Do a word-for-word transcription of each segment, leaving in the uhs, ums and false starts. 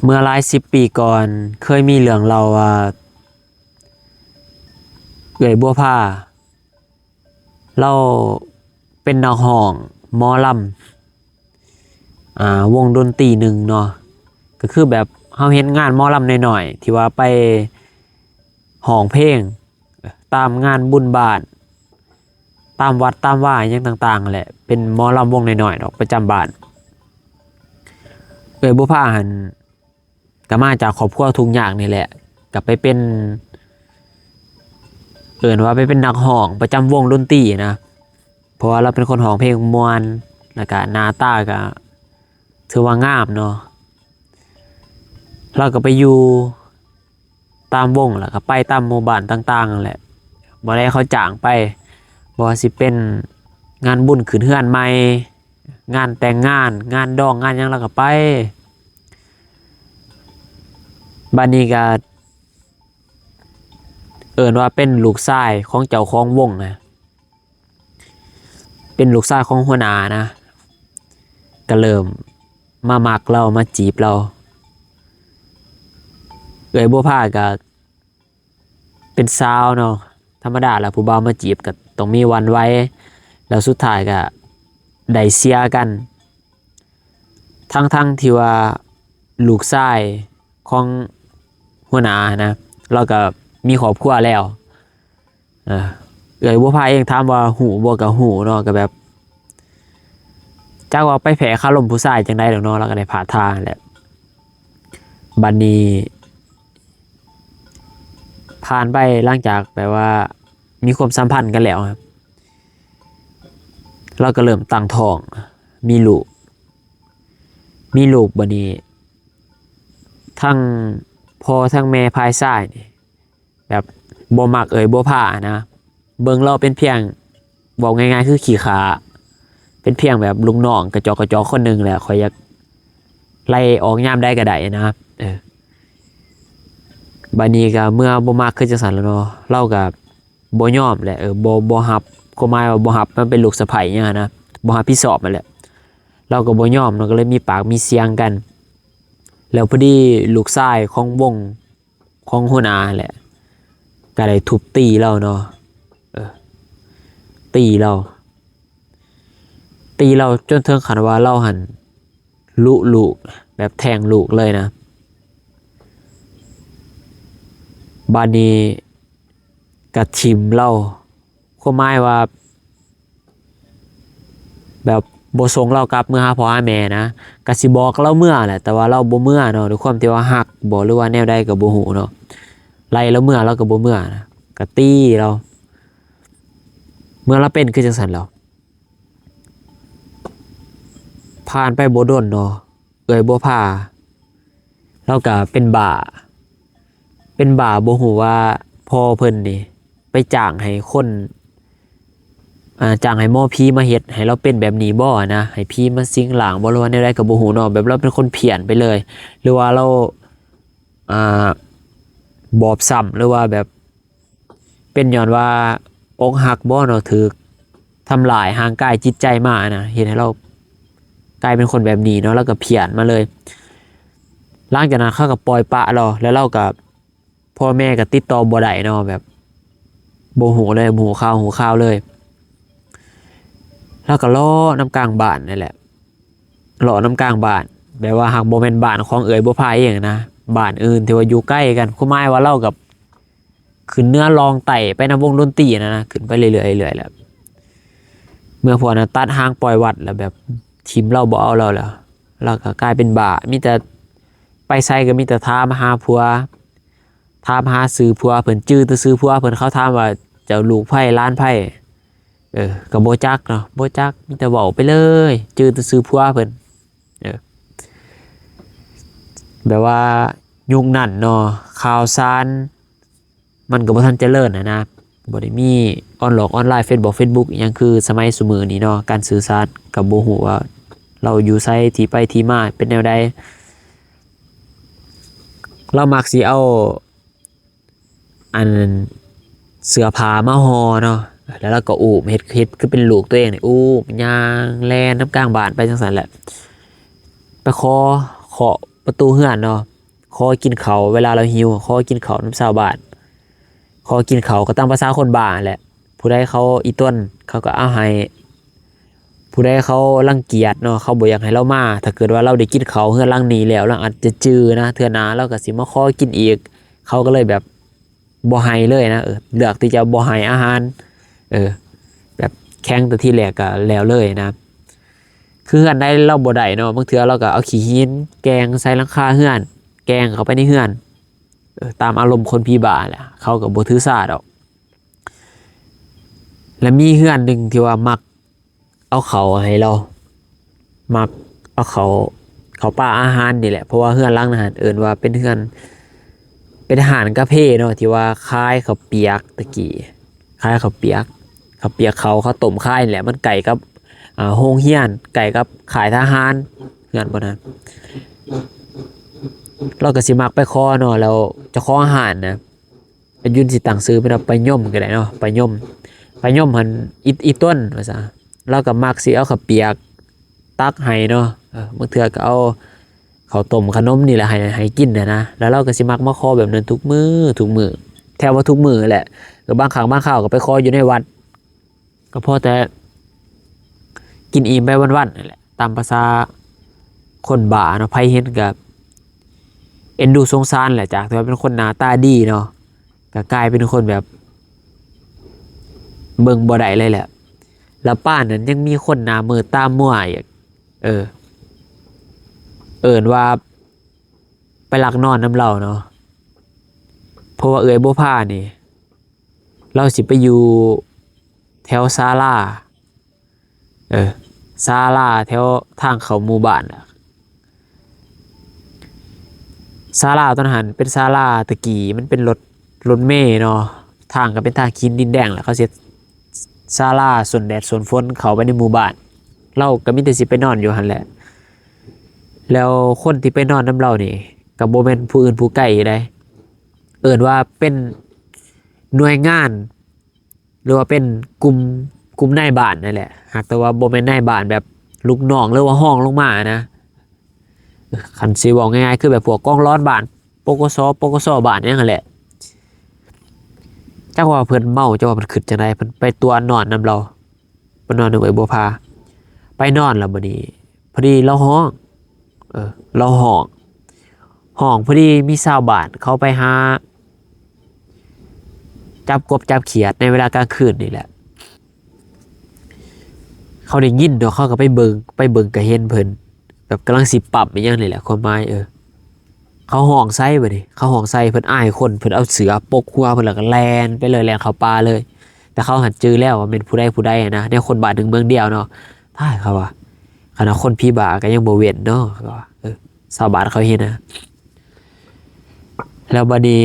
เมื่อหลายสิบปีก่อนเคยมีเรื่องเล่าว่า เอื้อยบัวผา ลาวเป็นนักฮ้องหมอลำ อ่า วงดนตรีหนึ่งเนาะ ก็คือแบบเฮาเฮ็ดงานหมอลำน้อยๆ ที่ว่าไปฮ้องเพลง ตามงานบุญบ้าน ตามวัดตามวาหยังต่างๆ แหละ เป็นหมอลำวงน้อยๆ ดอกประจำบ้าน เอื้อยบัวผาหั่น ก็มาจากครอบครัวทุกข์ยากนี่แหละ ก็ไปเป็น เอิ้นว่าไปเป็นนักฮ้องประจำวงดนตรีนะ เพราะว่าลาวเป็นคนฮ้องเพลงม่วน แล้วก็หน้าตาก็ถือว่างามเนาะ ลาวก็ไปอยู่ตามวง แล้วก็ไปตามหมู่บ้านต่างๆ นั่นแหละ บ่ได้เขาจ้างไป บ่ว่าสิเป็นงานบุญขึ้นเฮือนใหม่ งานแต่งงาน งานดอง งานหยังลาวก็ไป บัดนี้ก็ เอิ้นว่าเป็นลูกชายของเจ้าของวงนะ เป็นลูกชายของหัวหน้านะ ก็เริ่มมามักลาว มาจีบลาว เอื้อยบัวผาก็เป็นสาวเนาะ ธรรมดาล่ะ ผู้บ่าวมาจีบก็ต้องมีหวั่นไหว แล้วสุดท้ายก็ได้เสียกัน ทั้งๆ ที่ว่าลูกชายของหัวหน้านะ ลาวก็มีครอบครัวแล้ว เออ เอื้อยบัวผาเองถามว่าฮู้บ่ ก็ฮู้เนาะ ก็แบบ จักว่าไปแพ้คารมผู้ชายจั่งใด๋ดอกเนาะ ลาวก็ได้พลาดท่าแหละ บัดนี้ ผ่านไปหลังจากแบบว่ามีความสัมพันธ์กันแล้วครับ ลาวก็เริ่มตั้งท้อง มีลูก มีลูกบัดนี้ ทั้งพ่อทั้งแม่ฝ่ายชายนี่ แบบบ่มักเอื้อยบัวผานะ เบิ่งลาวเป็นเพียง เว้าง่ายๆ คือขี้ข้า เป็นเพียงแบบลูกน้องกระจอกกระจอกคนหนึ่งแหละ ข้อยอยากไล่ออกยามใดก็ได้นะ เออ บัดนี้ก็เมื่อบ่มักคือจั่งซั้นแหละเนาะ ลาวก็บ่ยอมแหละ เออ บ่ บ่รับ ความหมายว่าบ่รับมาเป็นลูกสะใภ้หยังหั้นนะ บ่รับผิดชอบหั้นแหละ ลาวก็บ่ยอมเนาะ ก็เลยมีปากมีเสียงกัน แล้วพอดีลูกชายของวง ของหัวหน้าแหละ ก็ได้ทุบตีลาวเนาะ เออ ตีลาว ตีลาวจนถึงขั้นว่าลาวหั่นลุลูก แบบแทงลูกเลยนะ บัดนี้ก็ถิ่มลาว ความหมายว่า แบบบ่ส่งลาวกลับเมือหาพ่อหาแม่นะ ก็สิบอกลาวเมือแหละ แต่ว่าลาวบ่เมือเนาะ ด้วยความที่ว่าฮักบ่ หรือว่าแนวใดก็บ่ฮู้เนาะ ไล่ลาวเมือ ลาวก็บ่เมือนะ ก็ตีลาว เมื่อลาวเป็นคือจั่งซั้นแหละ ผ่านไปบ่ดนเนาะ เอื้อยบัวผา ลาวก็เป็นบ้า เป็นบ้า บ่ฮู้ว่าพ่อเพิ่นนี่ไปจ้างให้คน อ่า จ้างให้หมอผีมาเฮ็ดให้ลาวเป็นแบบนี้บ่นะ ให้ผีมาสิงร่างบ่ หรือว่าแนวใดก็บ่ฮู้เนาะ แบบลาวเป็นคนเพี้ยนไปเลย หรือว่าลาว อ่า บอบช้ำ หรือว่าแบบ เป็นย้อนว่าอกหักบ่เนาะ ถูกทำลายร่างกายจิตใจมานะ เฮ็ดให้ลาวกลายเป็นคนแบบนี้เนาะ ลาวก็เพี้ยนมาเลย หลังจากนั้นเขาก็ปล่อยปละลาว แล้วลาวก็ พ่อแม่ก็ติดต่อบ่ได้เนาะ แบบบ่ฮู้เลย บ่ฮู้ข่าวฮู้ข่าวเลย ลาวก็เลาะนำกลางบ้านนั่นแหละ เลาะนำกลางบ้าน แบบว่าหากบ่แม่นบ้านของเอื้อยบัวผาเองนะ บ้านอื่นที่ว่าอยู่ใกล้กัน ความหมายว่าลาวก็ขึ้นเหนือล่องใต้ไปนำวงดนตรีนั่นนะ ขึ้นไปเรื่อยๆ เรื่อยๆ แหละ เมื่อพวกนั้นตัดหางปล่อยวัดแล้ว แบบถิ่มลาวบ่เอาลาวแล้ว ลาวก็กลายเป็นบ้า มีแต่ไปไสก็มีแต่ถามหาผัว ถามหาชื่อผัวเพิ่น จื่อแต่ชื่อผัวเพิ่น เขาถามว่าเจ้าลูกไผหลานไผ เออ ก็บ่จักเนาะ บ่จัก มีแต่เว้าไปเลย จื่อแต่ชื่อผัวเพิ่น เออ แบบว่ายุคนั้นเนาะ ข่าวสารมันก็บ่ทันเจริญหั้นนะ บ่ได้มีออนหลอกออนไลน์ เฟซบุ๊ก เฟซบุ๊ก อิหยังคือสมัยซุมื้อนี้เนาะ การสื่อสารก็บ่ฮู้ว่าลาวอยู่ไส ที่ไปที่มาเป็นแนวใด ลาวมักสิเอา อันเสื้อผ้ามาห่อเนาะ แล้วลาวก็อุ้ม เฮ็ด เฮ็ดคือเป็นลูกตัวเองนี่ อุ้มย่างแล่นนำกลางบ้านไปจั่งซั้นแหละ ไปขอเคาะ ประตูเฮือนเนาะ ขอกินข้าว เวลาลาวหิว ขอกินข้าวนำชาวบ้าน ขอกินข้าวก็ตามภาษาคนบ้าแหละ ผู้ใดเขาอีต้น เขาก็เอาให้ ผู้ใดเขารังเกียจเนาะ เขาบ่อยากให้ลาวมา ถ้าเกิดว่าลาวได้กินข้าวเฮือนหลังนี้แล้ว ลาวอาจจะจื่อนะ เทื่อหน้าลาวก็สิมาขอกินอีก เขาก็เลยแบบบ่ให้เลยนะ เออ เลือกที่จะบ่ให้อาหาร เออ แบบแข่งแต่ทีแรกก็แล้วเลยนะ คือเฮือนใดลาวบ่ได้เนาะ บางเทื่อลาวก็เอาขี้หินแกว่งใส่หลังคาเฮือน แกว่งเข้าไปในเฮือน เออ ตามอารมณ์คนผีบ้าแหละ เขาก็บ่ถือสาดอก และมีเฮือนหนึ่งที่ว่ามักเอาข้าวให้ลาว มักเอาข้าว ข้าวปลาอาหารนี่แหละ เพราะว่าเฮือนหลังนั้นเอิ้นว่าเป็นเฮือน เป็นร้านกาแฟเนาะ ที่ว่าขายข้าวเปียกตะกี้ ขายข้าวเปียก ข้าวเปียกเขา ข้าวต้มขายนี่แหละ มันใกล้กับ อ่า โรงเรียน ใกล้กับค่ายทหาร เฮือนบ่นั้น ลาวก็สิมักไปขอเนาะ แล้วเจ้าของร้านนะ อายุนสิตั้งชื่อเป็นว่าป้ายมก็ได้เนาะ ป้ายม ป้ายมหั่น อี อีต้นว่าซะ ลาวก็มักสิเอาข้าวเปียกตักให้เนาะ เออ บางเทื่อก็เอาข้าวต้มขนมนี่แหละให้ ให้กินน่ะนะ แล้วลาวก็สิมักมาขอแบบนั้นทุกมื้อ ทุกมื้อ แทบว่าทุกมื้อแหละ ก็บางครั้งบางคราวก็ไปขออยู่ในวัด ก็พอแต่กินอิ่มไปวันๆนั่นแหละ ตามภาษาคนบ้าเนาะ ไผเห็นก็เอ็นดูสงสารแหละ จากที่ว่าเป็นคนหน้าตาดีเนาะ ก็กลายเป็นคนแบบเบิ่งบ่ได้เลยแหละ แล้วปานนั้นยังมีคนหน้ามืดตามัวอีก เออ เอิ้นว่าไปลักนอนนำลาวเนาะ เพราะว่าเอื้อยบัวผานี่ ลาวสิไปอยู่แถวศาลา เออ ศาลาแถวทางเข้าหมู่บ้านน่ะ ศาลาตอนนั้นเป็นศาลาตะกี้ มันเป็นรถ รถเมล์เนาะ ทางก็เป็นทางขี้ดินแดงแหละ เขาสิศาลาส้นแดดส้นฝนเข้าไปในหมู่บ้าน ลาวก็มีแต่สิไปนอนอยู่หั่นแหละ แล้วคนที่ไปนอนนำลาวนี่ ก็บ่แม่นผู้อื่นผู้ไกลใด เอิ้นว่าเป็นหน่วยงาน หรือว่าเป็นกลุ่ม กลุ่มนายบ้านนั่นแหละ หากแต่ว่าบ่แม่นนายบ้านแบบลูกน้องหรือว่ารองลงมานะ คันสิเว้าง่ายๆ คือแบบพวกกองร้อนบ้าน ปกส ปกส บ้านหยังหั่นแหละ จักว่าเพิ่นเมา จักว่าเพิ่นคิดจั่งใด เพิ่นไปตั๋วนอนนำลาว ไปนอนนำเอื้อยบัวผา ไปนอนแล้วบัดนี้ พอดีลาวฮ้อง เออ ลาวฮ้อง ฮ้องพอดีมีชาวบ้านเขาไปหาจับกบจับเขียดในเวลากลางคืนนี่แหละ เขาได้ยินเนาะ เขาก็ไปเบิ่ง ไปเบิ่งก็เห็นเพิ่น แบบกำลังสิปั๊มอิหยังนี่แหละ ความหมาย เออ เขาฮ้องใส่บัดนี้ เขาฮ้องใส่ เพิ่นอายคน เพิ่นเอาเสื้อปกหัวเพิ่นแล้วก็แล่นไปเลย แล่นเข้าป่าเลย แต่เขาหันจื่อแล้วว่าเป็นผู้ใดผู้ใดนะ แนวคนบ้านหนึ่งเมืองเดียวเนาะ ตาย เขาว่า ขนาดคนผีบ้าก็ยังบ่เว้นเนาะ เขาว่า เออ ชาวบ้านเขาเห็นนะ แล้วบัดนี้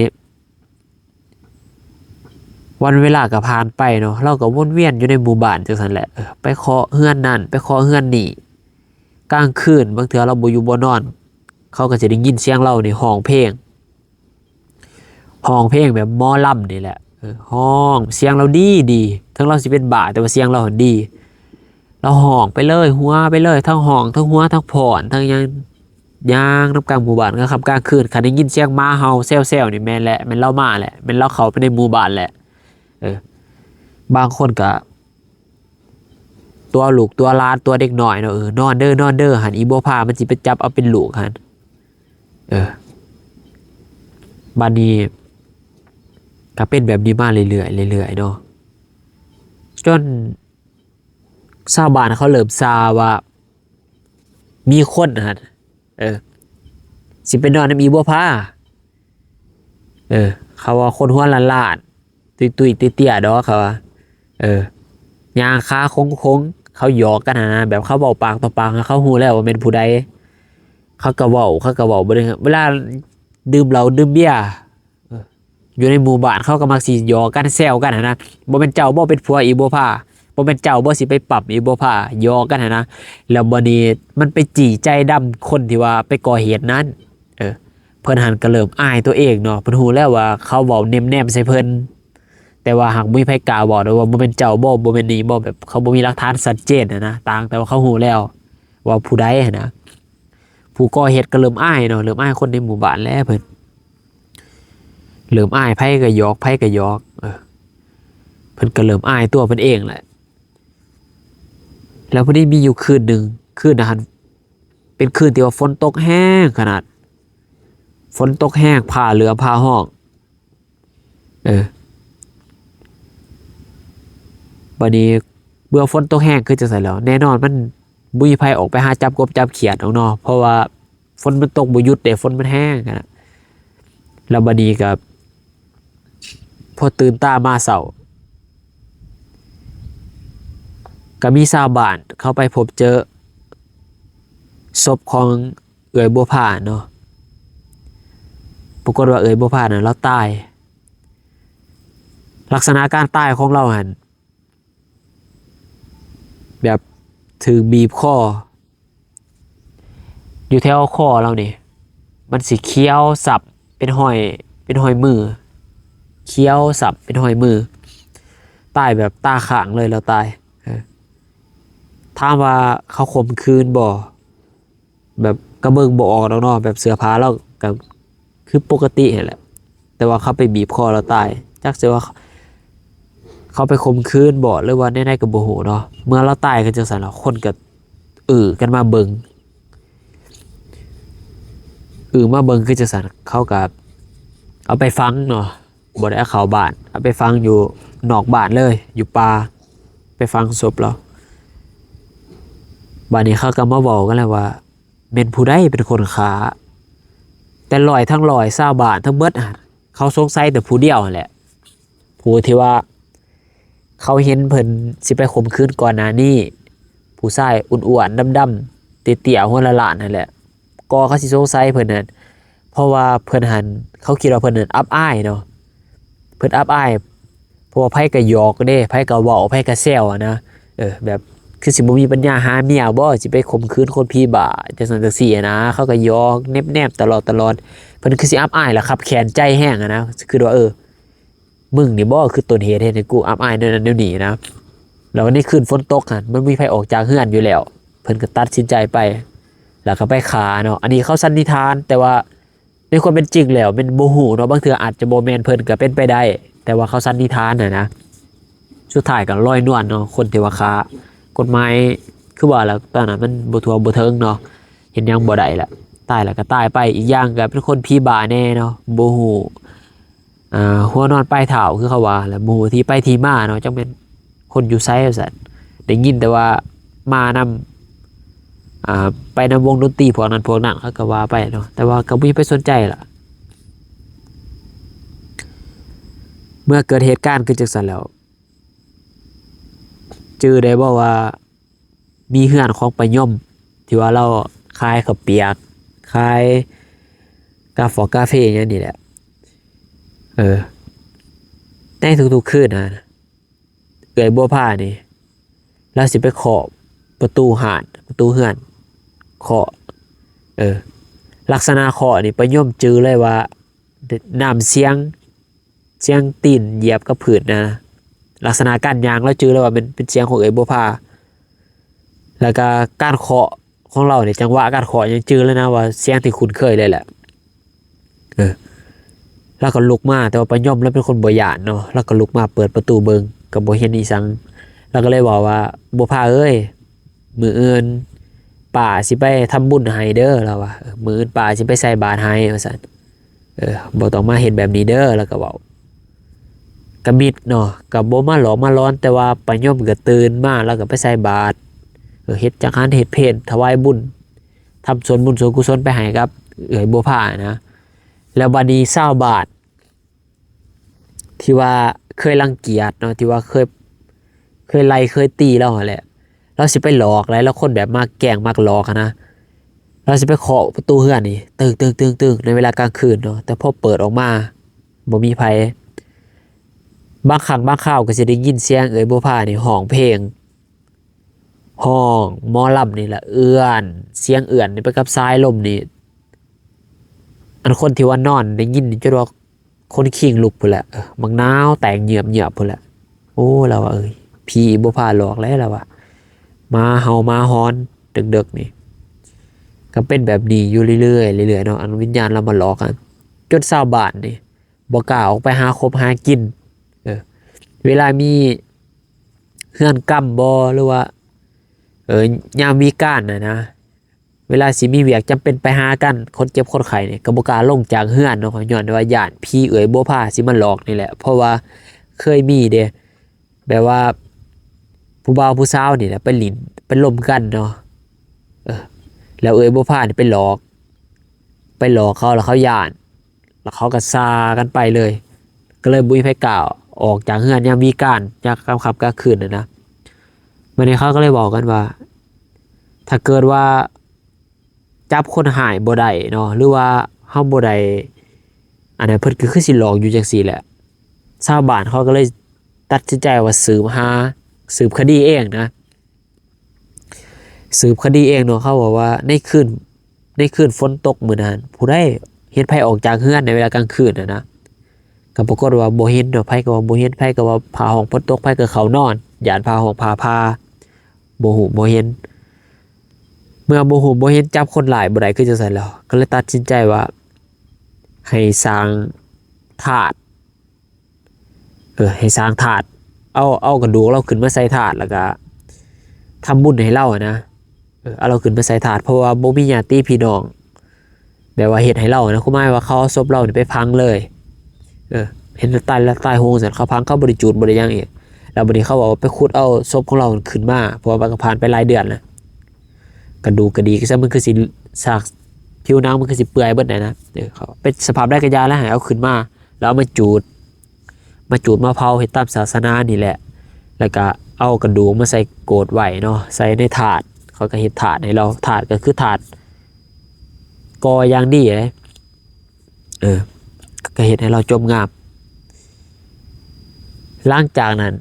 วันเวลาก็ผ่านไปเนาะ ลาวก็วนเวียนอยู่ในหมู่บ้านจั่งซั้นแหละ เออ ไปเคาะเฮือนนั่น ไปเคาะเฮือนนี่ กลางคืนบางเทื่อลาวบ่อยู่บ่นอน เขาก็สิได้ยินเสียงลาวนี่ฮ้องเพลง ฮ้องเพลงแบบหมอลำนี่แหละ เออ ฮ้อง เสียงลาวดีดี ถึงลาวสิเป็นบ้า แต่ว่าเสียงลาวดี ลาวฮ้องไปเลย หัวไปเลย ทั้งฮ้อง ทั้งหัว ทั้งฟ้อน ทั้งหยัง ย่างนำกลางหมู่บ้านกลางค่ำกลางคืน คันได้ยินเสียงหมาเห่าแซวๆนี่แม่นแหละ แม่นลาวมาแหละ แม่นลาวเข้าไปในหมู่บ้านแหละ เออ บางคนก็ตั๋วลูกตั๋วหลานตั๋วเด็กน้อยเนาะ เออ นอนเด้อ นอนเด้อ หั่น อีบัวผามันสิไปจับเอาเป็นลูกหั่น เออ บัดนี้ก็เป็นแบบนี้มาเรื่อยๆ เรื่อยๆ เนาะ จนชาวบ้านเขาเริ่มซาว่า มีคนหั่น เออ สิไปนอนนำอีบัวผา เออ เขาว่าคนหัวล้านๆ ตุ้ยๆ เตี้ยๆ ดอก เขาว่า เออ ย่างขาโค้งๆ เขาหยอกกันหั่นนะ แบบเขาเว้าปากต่อปาก เขาฮู้แล้วว่าแม่นผู้ใด เขาก็เว้า เขาก็เว้าบ่ได้ เวลาดื่มเหล้าดื่มเบียร์ เออ อยู่ในหมู่บ้านเขาก็มักสิหยอกกันแซวกันหั่นนะ บ่แม่นเจ้าบ่เป็นผัวอีบัวผา บ่แม่นเจ้าบ่สิไปปั๊มอีบัวผา หยอกกันหั่นนะ แล้วบัดนี้มันไปจี้ใจดำคนที่ว่าไปก่อเหตุนั้น เออ เพิ่นหันก็เริ่มอายตัวเองเนาะ เพิ่นฮู้แล้วว่าเขาเว้าเน็บแนมใส่เพิ่น แต่ว่าหากบ่มีไผกล้าเว้าเด้อว่าบ่แม่นเจ้าบ่ บ่แม่นนี่บ่ แบบเขาบ่มีหลักฐานชัดเจนหั่นนะ ต่างแต่ว่าเขาฮู้แล้วว่าผู้ใดหั่นนะ ผู้ก่อเหตุก็เริ่มอายเนาะ เริ่มอายคนในหมู่บ้านแล้วเพิ่น เริ่มอาย ไผก็หยอก ไผก็หยอก เออ เพิ่นก็เริ่มอายตัวเพิ่นเองแหละ แล้วพอดีมีอยู่คืนหนึ่ง คืนนั้นเป็นคืนที่ว่าฝนตกแฮงขนาด ฝนตกแฮง ผ้าเหลือผ้าห้อง เออ บัดนี้เมื่อฝนตกแฮงคือจั่งซั้นแหล้ว แน่นอนมันบ่มีไผออกไปหาจับกบจับเขียดดอกเนาะ เพราะว่าฝนมันตกบ่หยุดเด้ ฝนมันแฮงหั้นน่ะ แล้วบัดนี้ก็ พอตื่นตามาเช้า ก็มีชาวบ้านเขาไปพบเจอศพของเอื้อยบัวผาเนาะ ปรากฏว่าเอื้อยบัวผาน่ะลาวตาย ลักษณะการตายของลาวหั้น แบบถูกบีบคอ อยู่แถวคอลาวนี่ มันสิเขียวช้ำ เป็นฮอย เป็นฮอยมือ เขียวช้ำ เป็นฮอยมือ ตายแบบตาค้างเลย ลาวตาย เออ ถามว่าเขาข่มขืนบ่ แบบก็เบิ่งบ่ออกดอกเนาะ แบบเสื้อผ้าลาวก็คือปกติหั้นแหละ แต่ว่าเขาไปบีบคอลาวตาย จักสิว่าเขาไปข่มขืนบ่ หรือว่าแนวใดก็บ่ฮู้เนาะ เมื่อลาวตายคือจั่งซั้นแหละ คนก็อื้อกันมาเบิ่ง อื้อมาเบิ่งคือจั่งซั้น เขาก็เอาไปฝังเนาะ บ่ได้เอาเข้าบ้าน เอาไปฝังอยู่นอกบ้านเลย อยู่ป่า ไปฝังศพลาว บัดนี้เขาก็มาเว้ากันแล้วว่า แม่นผู้ใดเป็นคนฆ่า แต่ร้อยทั้งร้อย ชาวบ้านทั้งเบิดหั้น เขาสงสัยแต่ผู้เดียวหั้นแหละ ผู้ที่ว่าเขาเห็นเพิ่นสิไปข่มขืนก่อนหน้านี้ ผู้ชายอ้วนๆ ดำๆ เตี้ยๆ หัวล้านๆ หั้นแหละ ก็เขาสิสงสัยเพิ่นนั่น เพราะว่าเพิ่นหั้น เขาคิดว่าเพิ่นนั่นอับอายเนาะ เพิ่นอับอาย เพราะว่าไผก็หยอกเด้ ไผก็เว้า ไผก็แซวหั้นนะ เออ แบบ คือสิบ่มีปัญญาหาเมียบ่ สิไปข่มขืนคนผีบ้า จั่งซั้นจั่งซี้หั้นนะ เขาก็หยอกเน็บๆ ตลอดตลอด เพิ่นคือสิอับอายล่ะ คับแค้นใจแฮงหั้นนะ คือว่า เออ มึงนี่บ่คือต้นเหตุเฮ็ดให้กูอับอายแนวนั้นแนวนี้นะ แล้วในคืนฝนตกหั้น มันบ่มีไผออกจากเฮือนอยู่แล้ว เพิ่นก็ตัดสินใจไป แล้วก็ไปฆ่าเนาะ อันนี้เขาสันนิษฐาน แต่ว่าในความเป็นจริงแล้วแม่นบ่ฮู้เนาะ บางเทื่ออาจจะบ่แม่นเพิ่นก็เป็นไปได้ แต่ว่าเขาสันนิษฐานหั้นนะ สุดท้ายก็ลอยนวลเนาะ คนที่ว่าฆ่า กฎหมายคือว่าล่ะ ตอนนั้นมันบ่ทั่วบ่ถึงเนาะ เฮ็ดหยังบ่ได้ละ ตายแล้วก็ตายไป อีกอย่างก็เป็นคนผีบ้าแน่เนาะ บ่ฮู้ อ่า หัวนอนปลายเท้าคือเขาว่า แล้วบ่ฮู้ที่ไปที่มาเนาะ จักแม่นคนอยู่ไสว่าซั่น ได้ยินแต่ว่ามานำ อ่า ไปนำวงดนตรีพวกนั้นพวกนั้น เขาก็ว่าไปเนาะ แต่ว่าก็บ่มีไผสนใจล่ะ เมื่อเกิดเหตุการณ์คือจั่งซั้นแล้ว จื่อได้บ่ว่ามีเฮือนของป้ายม ที่ว่าลาวขายข้าวเปียก ขายกาฟอกาเฟหยังนี่แหละ เออ ในทุกๆคืนนะ เอื้อยบัวผานี่ ลาวสิไปเคาะประตูห้าน ประตูเฮือน เคาะ เออ ลักษณะเคาะนี่ป้ายมจื่อเลยว่า น้ำเสียง เสียงตีนเหยียบกับพื้นนะ ลักษณะการย่างลาวจื่อเลยว่าเป็น เป็นเสียงของเอื้อยบัวผา แล้วก็การเคาะของลาวนี่ จังหวะการเคาะยังจื่อเลยนะ ว่าเสียงที่คุ้นเคยเลยแหละ เออ ลาวก็ลุกมา แต่ว่าป้ายมลาวเป็นคนบ่ย้านเนาะ ลาวก็ลุกมาเปิดประตูเบิ่ง ก็บ่เห็นอีสัง ลาวก็เลยเว้าว่า บัวผาเอ้ย มื้ออื่นป้าสิไปทำบุญให้เด้อ ลาวว่า เออ มื้ออื่นป้าสิไปใส่บาตรให้ ว่าซั่น เออ บ่ต้องมาเฮ็ดแบบนี้เด้อ ลาวก็เว้า ก็มิดเนาะ ก็บ่มาหลอกมาหลอน แต่ว่าป้ายมก็ตื่นมา ลาวก็ไปใส่บาตร เออ เฮ็ดจักหันเฮ็ดเพล ถวายบุญ ทำส่วนบุญส่วนกุศลไปให้กับเอื้อยบัวผานะ แล้วบัดนี้ชาวบ้าน ที่ว่าเคยรังเกียจเนาะ ที่ว่าเคย เคยไล่เคยตีลาวหั้นแหละ ลาวสิไปหลอกได๋ ลาวคนแบบมักแกล้งมักหลอกหั้นนะ ลาวสิไปเคาะประตูเฮือนนี่ ตึกๆๆๆ ในเวลากลางคืนเนาะ แต่พอเปิดออกมา บ่มีไผ บางครั้งบางคราวก็สิได้ยินเสียงเอื้อยบัวผานี่ร้องเพลง ฮ้องหมอลำนี่แหละ เอื้อน เสียงเอื้อนนี่ไปกับสายลมนี่ อันคนที่ว่านอนได้ยินนี่จนว่าขนคิงลุกพู้นแหละ เออ บักหนาวแตกเหยือบๆพู้นแหละ โอ้ ลาวว่า เอ้ย ผีบัวผาหลอกแล้ว ลาวว่า หมาเห่าหมาหอนดึกๆนี่ ก็เป็นแบบนี้อยู่เรื่อยๆเรื่อยๆเนาะ อันวิญญาณลาวมาหลอกกัน จนชาวบ้านนี่บ่กล้าออกไปหาคบหากิน เออ เวลามีเฮือนกำบ่ หรือว่า เออ ยามวิกาลน่ะนะ เวลาสิมีเวียกจำเป็นไปหากัน คนเจ็บคนไข้นี่ก็บ่กล้าลงจากเฮือนเนาะ ย้อนว่าย้านผีเอื้อยบัวผาสิมาหลอกนี่แหละ เพราะว่าเคยมีเด้ แบบว่า ผู้บ่าวผู้สาวนี่แหละไปหลิ้นไปลมกันเนาะ เออ แล้วเอื้อยบัวผานี่ไปหลอก ไปหลอกเขา แล้วเขาย้าน แล้วเขาก็ซากันไปเลย ก็เลยบ่มีไผกล้าออกจากเฮือนยามวิกาล ยามค่ำๆกลางคืนน่ะนะ บัดนี้เขาก็เลยบอกกันว่า ถ้าเกิดว่าจับคนร้ายบ่ได้เนาะ หรือว่าเฮาบ่ได้ อันนั้น เพิ่นก็คือสิหลอกอยู่จังซี่แหละ ชาวบ้านเขาก็เลยตัดสินใจว่าสืบหา สืบคดีเองนะ สืบคดีเองเนาะ เขาบอกว่าในคืน ในคืนฝนตกมื้อนั้น ผู้ใดเห็นไผออกจากเฮือนในเวลากลางคืนน่ะนะ ก็ปรากฏว่าบ่เห็นเนาะ ไผก็ว่าบ่เห็น ไผก็ว่าฟ้าห้องฝนตก ไผก็เข้านอน ย้านฟ้าห้องฟ้าผ่า บ่ฮู้บ่เห็น เมื่อบ่ฮู้บ่เห็น จับคนร้ายบ่ได้คือจังซั่นแล้ว ก็เลยตัดสินใจว่า ให้สร้างธาตุ เออ ให้สร้างธาตุ เอา เอากระดูกลาวขึ้นมาใส่ธาตุ แล้วก็ทำบุญให้ลาวอะนะ เออ เอาลาวขึ้นมาใส่ธาตุ เพราะว่าบ่มีญาติพี่น้อง แบบว่าเฮ็ดให้ลาวนะ คือหมายว่าเขาเอาศพลาวนี่ไปฝังเลย เออ เห็นตายแล้วตายโหงซั่น เขาฝัง เขาบ่ได้จูดบ่ได้หยังอีก แล้วบัดนี้เขาบอกว่าไปขุดเอาศพของลาวขึ้นมา เพราะว่ามันก็ผ่านไปหลายเดือนแล้ว กระดูกกระดีกซะ มันคือสิซาก ผิวหนังมันคือสิเปื่อยเบิดน่ะนะ เออ เขาเป็นสภาพใดก็อย่าแล้ว ให้เอาขึ้นมา แล้วเอามาจูด มาจูดมาเผา เฮ็ดตามศาสนานี่แหละ แล้วก็เอากระดูกมาใส่โกศไว้เนาะ ใส่ในธาตุ เขาก็เฮ็ดธาตุให้ลาว ธาตุก็คือธาตุก่ออย่างดีเลย เออ ก็เฮ็ดให้ลาวจมงาม หลังจากนั้น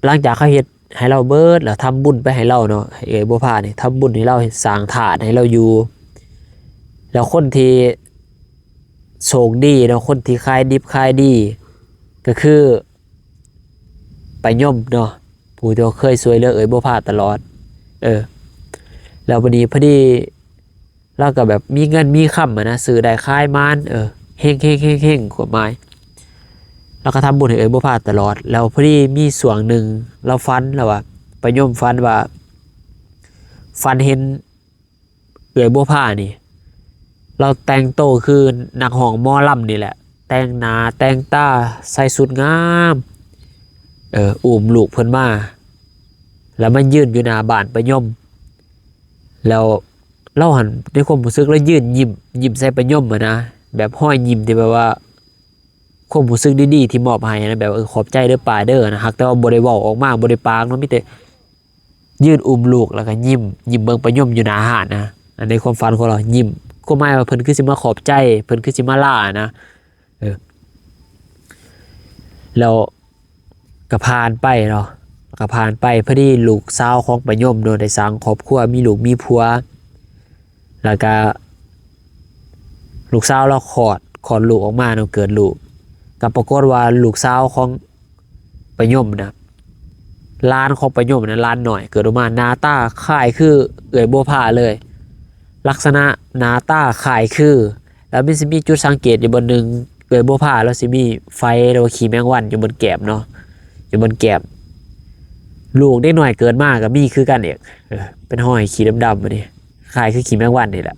หลังจากเขาเฮ็ดให้ลาวเบิดแล้ว ทำบุญไปให้ลาวเนาะ ให้เอื้อยบัวผานี่ทำบุญให้ลาว สร้างธาตุให้ลาวอยู่ แล้วคนที่โชคดีเนาะ คนที่ขายดิบขายดี ก็คือป้ายมเนาะ ผู้ที่เคยช่วยเหลือเอื้อยบัวผาตลอด เออ แล้วบัดนี้พอดี ลาวก็แบบมีเงินมีคำอะนะ ซื้อได้ขายหมาน เออ เฮงๆๆๆ กฎหมาย ลาวก็ทำบุญให้เอื้อยบัวผาตลอด แล้วพอดีมีช่วงหนึ่งลาวฝัน ลาวว่า ป้ายมฝันว่า ฝันเห็นเอื้อยบัวผานี่ ลาวแต่งโตคือนักร้องหมอลำนี่แหละ แต่งหน้าแต่งตา ใส่ชุดงาม เออ อุ้มลูกเพิ่นมา แล้วมายืนอยู่หน้าบ้านป้ายม แล้วลาวหันในความรู้สึกลาวยืนยิ้ม ยิ้มใส่ป้ายมอะนะ แบบรอยยิ้มที่แบบว่า ความรู้สึกดีๆที่มอบให้นะ แบบ เออ ขอบใจเด้อป้าเด้อนะ หากแต่ว่าบ่ได้เว้าออกมา บ่ได้ปากเนาะ มีแต่ยืนอุ้มลูกแล้วก็ยิ้ม ยิ้มเบิ่งป้ายมอยู่หน้าร้านนะ อันในความฝันของลาว ยิ้ม ความหมายว่าเพิ่นคือสิมาขอบใจ เพิ่นคือสิมาลานะ เออ แล้วก็ผ่านไปเนาะ ก็ผ่านไป พอดีลูกสาวของป้ายมเนาะ ได้สร้างครอบครัว มีลูกมีผัว แล้วก็ ลูกสาวลาวคลอด คลอดลูกออกมาเนาะ เกิดลูก ก็ปรากฏว่าลูกสาวของป้ายมนะ หลานของป้ายมนะ หลานน้อย เกิดออกมาหน้าตาคล้ายคือเอื้อยบัวผาเลย ลักษณะหน้าตาคล้ายคือ แล้วมันสิมีจุดสังเกตอยู่บ่อนหนึ่ง เอื้อยบัวผาลาวสิมีไฝหรือว่าขี้แมงวันอยู่บนแก้มเนาะ อยู่บนแก้ม ลูกเด็กน้อยเกิดมาก็มีคือกันอีก เออ เป็นรอยขี้ดำๆ บัดนี้ คล้ายคือขี้แมงวันนี่แหละ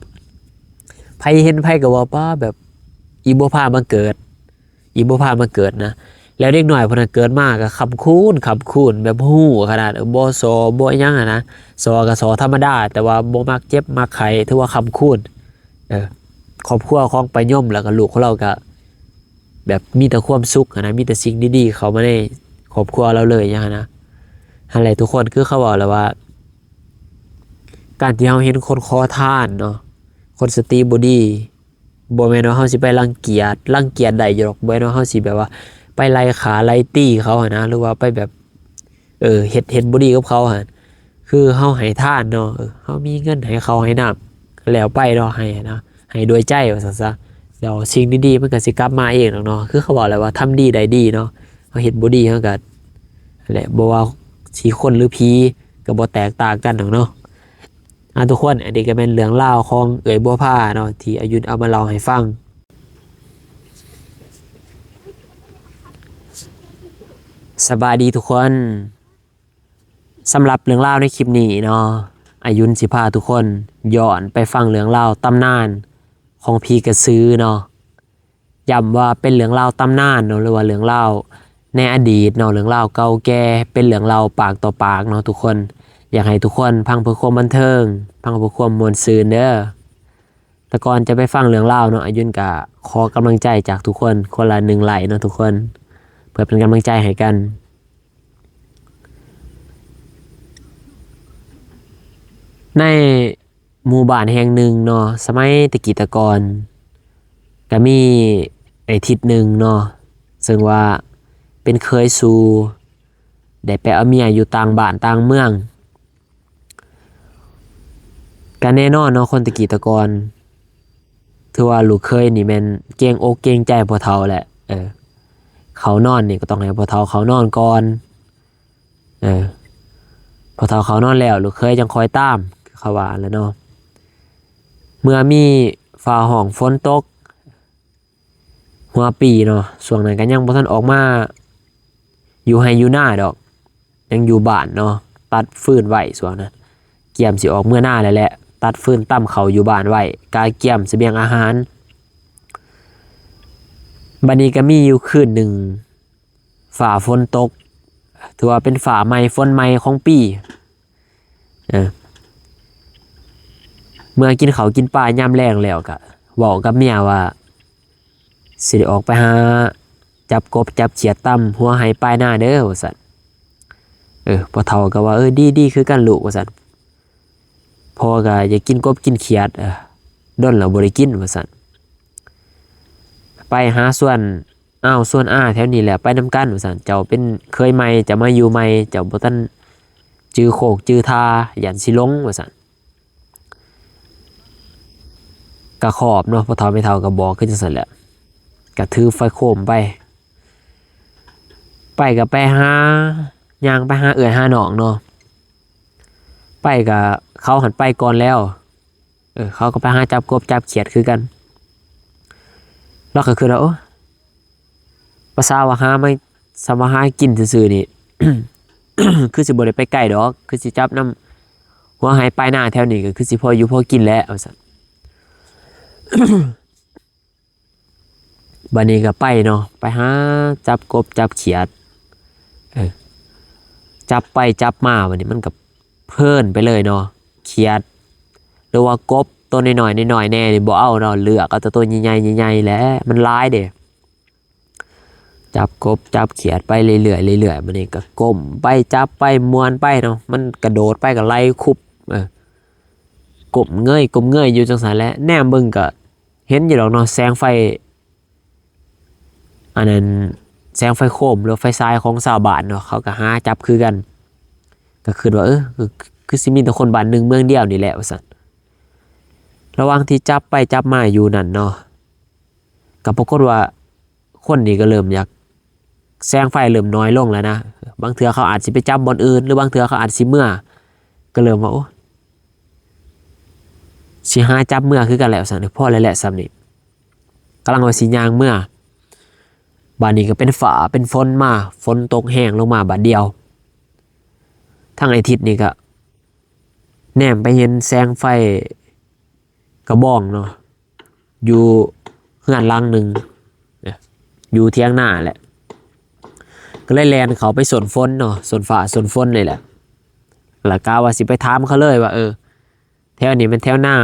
ไผเห็นไผก็ว่า "ป๊า แบบ อีบัวผามาเกิด อีบัวผามาเกิด" นะ แล้วเด็กน้อยพวกนั้นเกิดมาก็ค้ำคูณ ค้ำคูณ แบบฮู้ขนาด เออ บ่ซ้อ บ่หยังอะนะ ซ้อก็ซ้อธรรมดา แต่ว่าบ่มักเจ็บมักไข้ ถือว่าค้ำคูณ เออ ครอบครัวของป้ายมแล้วก็ลูกของลาวก็ แบบมีแต่ความสุขอะนะ มีแต่สิ่งดีๆเข้ามาในครอบครัวลาวเลยหยังอะนะ หั้นแหละทุกคน คือเขาเว้าแหละว่า การที่เฮาเห็นคนขอทานเนาะ คนสติบ่ดี บ่แม่นว่าเฮาสิไปรังเกียจ รังเกียจได้อยู่ดอก บ่แม่นว่าเฮาสิแบบว่าไปไล่ฆ่าไล่ตีเขาหั้นนะ หรือว่าไปแบบ เออ เฮ็ด เฮ็ดบ่ดีกับเขาหั้น คือเฮาให้ทานเนาะ เออ เฮามีเงินให้ข้าวให้น้ำ ก็แล้วไปเนาะ ให้นะ ให้ด้วยใจว่าซั่นซะ แล้วสิ่งดีๆมันก็สิกลับมาเองดอกเนาะ คือเขาเว้าแหละว่าทำดีได้ดีเนาะ เฮาเฮ็ดบ่ดีเฮาก็ นั่นแหละ บ่ว่าสิคนหรือผีก็บ่แตกต่างกันดอกเนาะ อ่ะทุกคน อันนี้ก็เป็นเรื่องราวของเอื้อยบัวผาเนาะ ที่อายุนเอามาเล่าให้ฟัง สบายดีทุกคน สำหรับเรื่องราวในคลิปนี้เนาะ อายุนสิพาทุกคนย้อนไปฟังเรื่องราวตำนานของผีกระสือเนาะ ย้ำว่าเป็นเรื่องราวตำนานเนาะ หรือว่าเรื่องราวในอดีตเนาะ เรื่องราวเก่าแก่ เป็นเรื่องราวปากต่อปากเนาะทุกคน อยากให้ทุกคนฟังเพื่อความบันเทิง ฟังเพื่อความม่วนซื่นเด้อ แต่ก่อนจะไปฟังเรื่องราวเนาะ อายุนก็ขอกำลังใจจากทุกคน คนละหนึ่งไลค์เนาะทุกคน เพื่อเป็นกำลังใจให้กัน ในหมู่บ้านแห่งหนึ่งเนาะ สมัยแต่กี้แต่ก่อน ก็มีไอ้ทิดหนึ่งเนาะ ซึ่งว่าเป็นเขยสู่ ได้ไปเอาเมียอยู่ต่างบ้านต่างเมือง ก็แน่นอนเนาะ คนแต่กี้แต่ก่อน ถือว่าลูกเขยนี่แม่นเกรงอกเกรงใจพ่อเฒ่าแหละ เออ เขานอนนี่ก็ต้องให้พ่อเฒ่าเขานอนก่อน เออ พ่อเฒ่าเขานอนแล้ว ลูกเขยจั่งคอยตาม คือเขาว่าแหละเนาะ เมื่อมีฟ้าฮ้องฝนตก หัวปีเนาะ ช่วงนั้นก็ยังบ่ทันออกมาอยู่ไฮ่อยู่นาดอก ยังอยู่บ้านเนาะ ตัดฟืนไว้ช่วงนั้น เกียมสิออกเมือนาแล้วแหละ ตัดฟืนตำข้าวอยู่บ้านไว้ กะเกียมเสบียงอาหาร บัดนี้ก็มีอยู่คืนหนึ่ง ฟ้าฝนตก ถือว่าเป็นฟ้าใหม่ฝนใหม่ของปี เออ เมื่อกินข้าวกินปลายามแลงแล้วก็เว้ากับเมียว่า สิได้ออกไปหาจับกบจับเขียดตำหัวไฮ่ปลายนาเด้อ ว่าซั่น เออ พ่อเฒ่าก็ว่า เออ ดี ดีคือกันลูก ว่าซั่น พ่อก็อยากกินกบกินเขียด เออ ดนแล้วบ่ได้กิน ว่าซั่น ไปหาสวนอ้าวสวนอาแถวนี้แหละ ไปนำกัน ว่าซั่น เจ้าเป็นเขยใหม่ เจ้ามาอยู่ใหม่ เจ้าบ่ทันจื่อโคกจื่อท่า ย้านสิหลง ว่าซั่น ก็ขอบเนาะ พ่อเฒ่าแม่เฒ่าก็บอกคือจั่งซั้นแหละ ก็ถือไฟโคมไป ไปก็ไปหา ย่างไปหาเอื้อยหาน้องเนาะ ไปก็เขาหั้นไปก่อนแล้ว เออ เขาก็ไปหาจับกบจับเขียดคือกัน ลาวก็คิดว่า โอ้ ภาษาว่าหามา สำว่าหากินซื่อๆนี่ คือสิบ่ได้ไปไกลดอก คือสิจับนำหัวไฮ่ปลายนาแถวนี้ ก็คือสิพออยู่พอกินแหละ ว่าซั่น บัดนี้ก็ไปเนาะ ไปหาจับกบจับเขียด เออ จับไปจับมา บัดนี้มันก็เพลินไปเลยเนาะ เขียด หรือว่ากบตัวน้อยๆน้อยๆแน่นี่บ่เอาเนาะ เลือกเอาแต่ตัวใหญ่ๆใหญ่ๆแหละ มันหลายเด้ จับกบจับเขียดไปเรื่อยๆเรื่อยๆ บัดนี้ก็ก้มไปจับไปม่วนไปเนาะ มันกระโดดไปก็ไล่คุบ เออ ก้มเงยก้มเงยอยู่จั่งซั้นแหละ แนมเบิ่งก็เห็นอยู่ดอกเนาะ แสงไฟ อันนั้น แสงไฟโคมหรือไฟฉายของชาวบ้านเนาะ เขาก็หาจับคือกัน ก็คิดว่า เออ คือ คือสิมีแต่คนบ้านหนึ่งเมืองเดียวนี่แหละ ว่าซั่น ระหว่างที่จับไปจับมาอยู่นั่นเนาะ ก็ปรากฏว่าคนนี่ก็เริ่มอยาก แสงไฟเริ่มน้อยลงแล้วนะ บางเทื่อเขาอาจสิไปจับบ่อนอื่น หรือบางเทื่อเขาอาจสิเมือ ก็เริ่มว่า โอ้ สิหาจับเมือคือกันแล้วซั่น พอแล้วแหละซ่ำนี่ กำลังว่าสิย่างเมือ บัดนี้ก็เป็นฟ้าเป็นฝนมา ฝนตกแฮงลงมาบาดเดียว ทางไอ้ทิดนี่ก็แนมไปเห็นแสงไฟกระบองเนาะ อยู่เฮือนหลังหนึ่ง อยู่เถียงนาแหละ ก็เลยแล่นเข้าไปซ่อนฝนเนาะ ซ่อนฟ้าซ่อนฝนนี่แหละ แล้วกะว่าสิไปถามเขาเลยว่า เออ แถวนี้แม่นแถวนา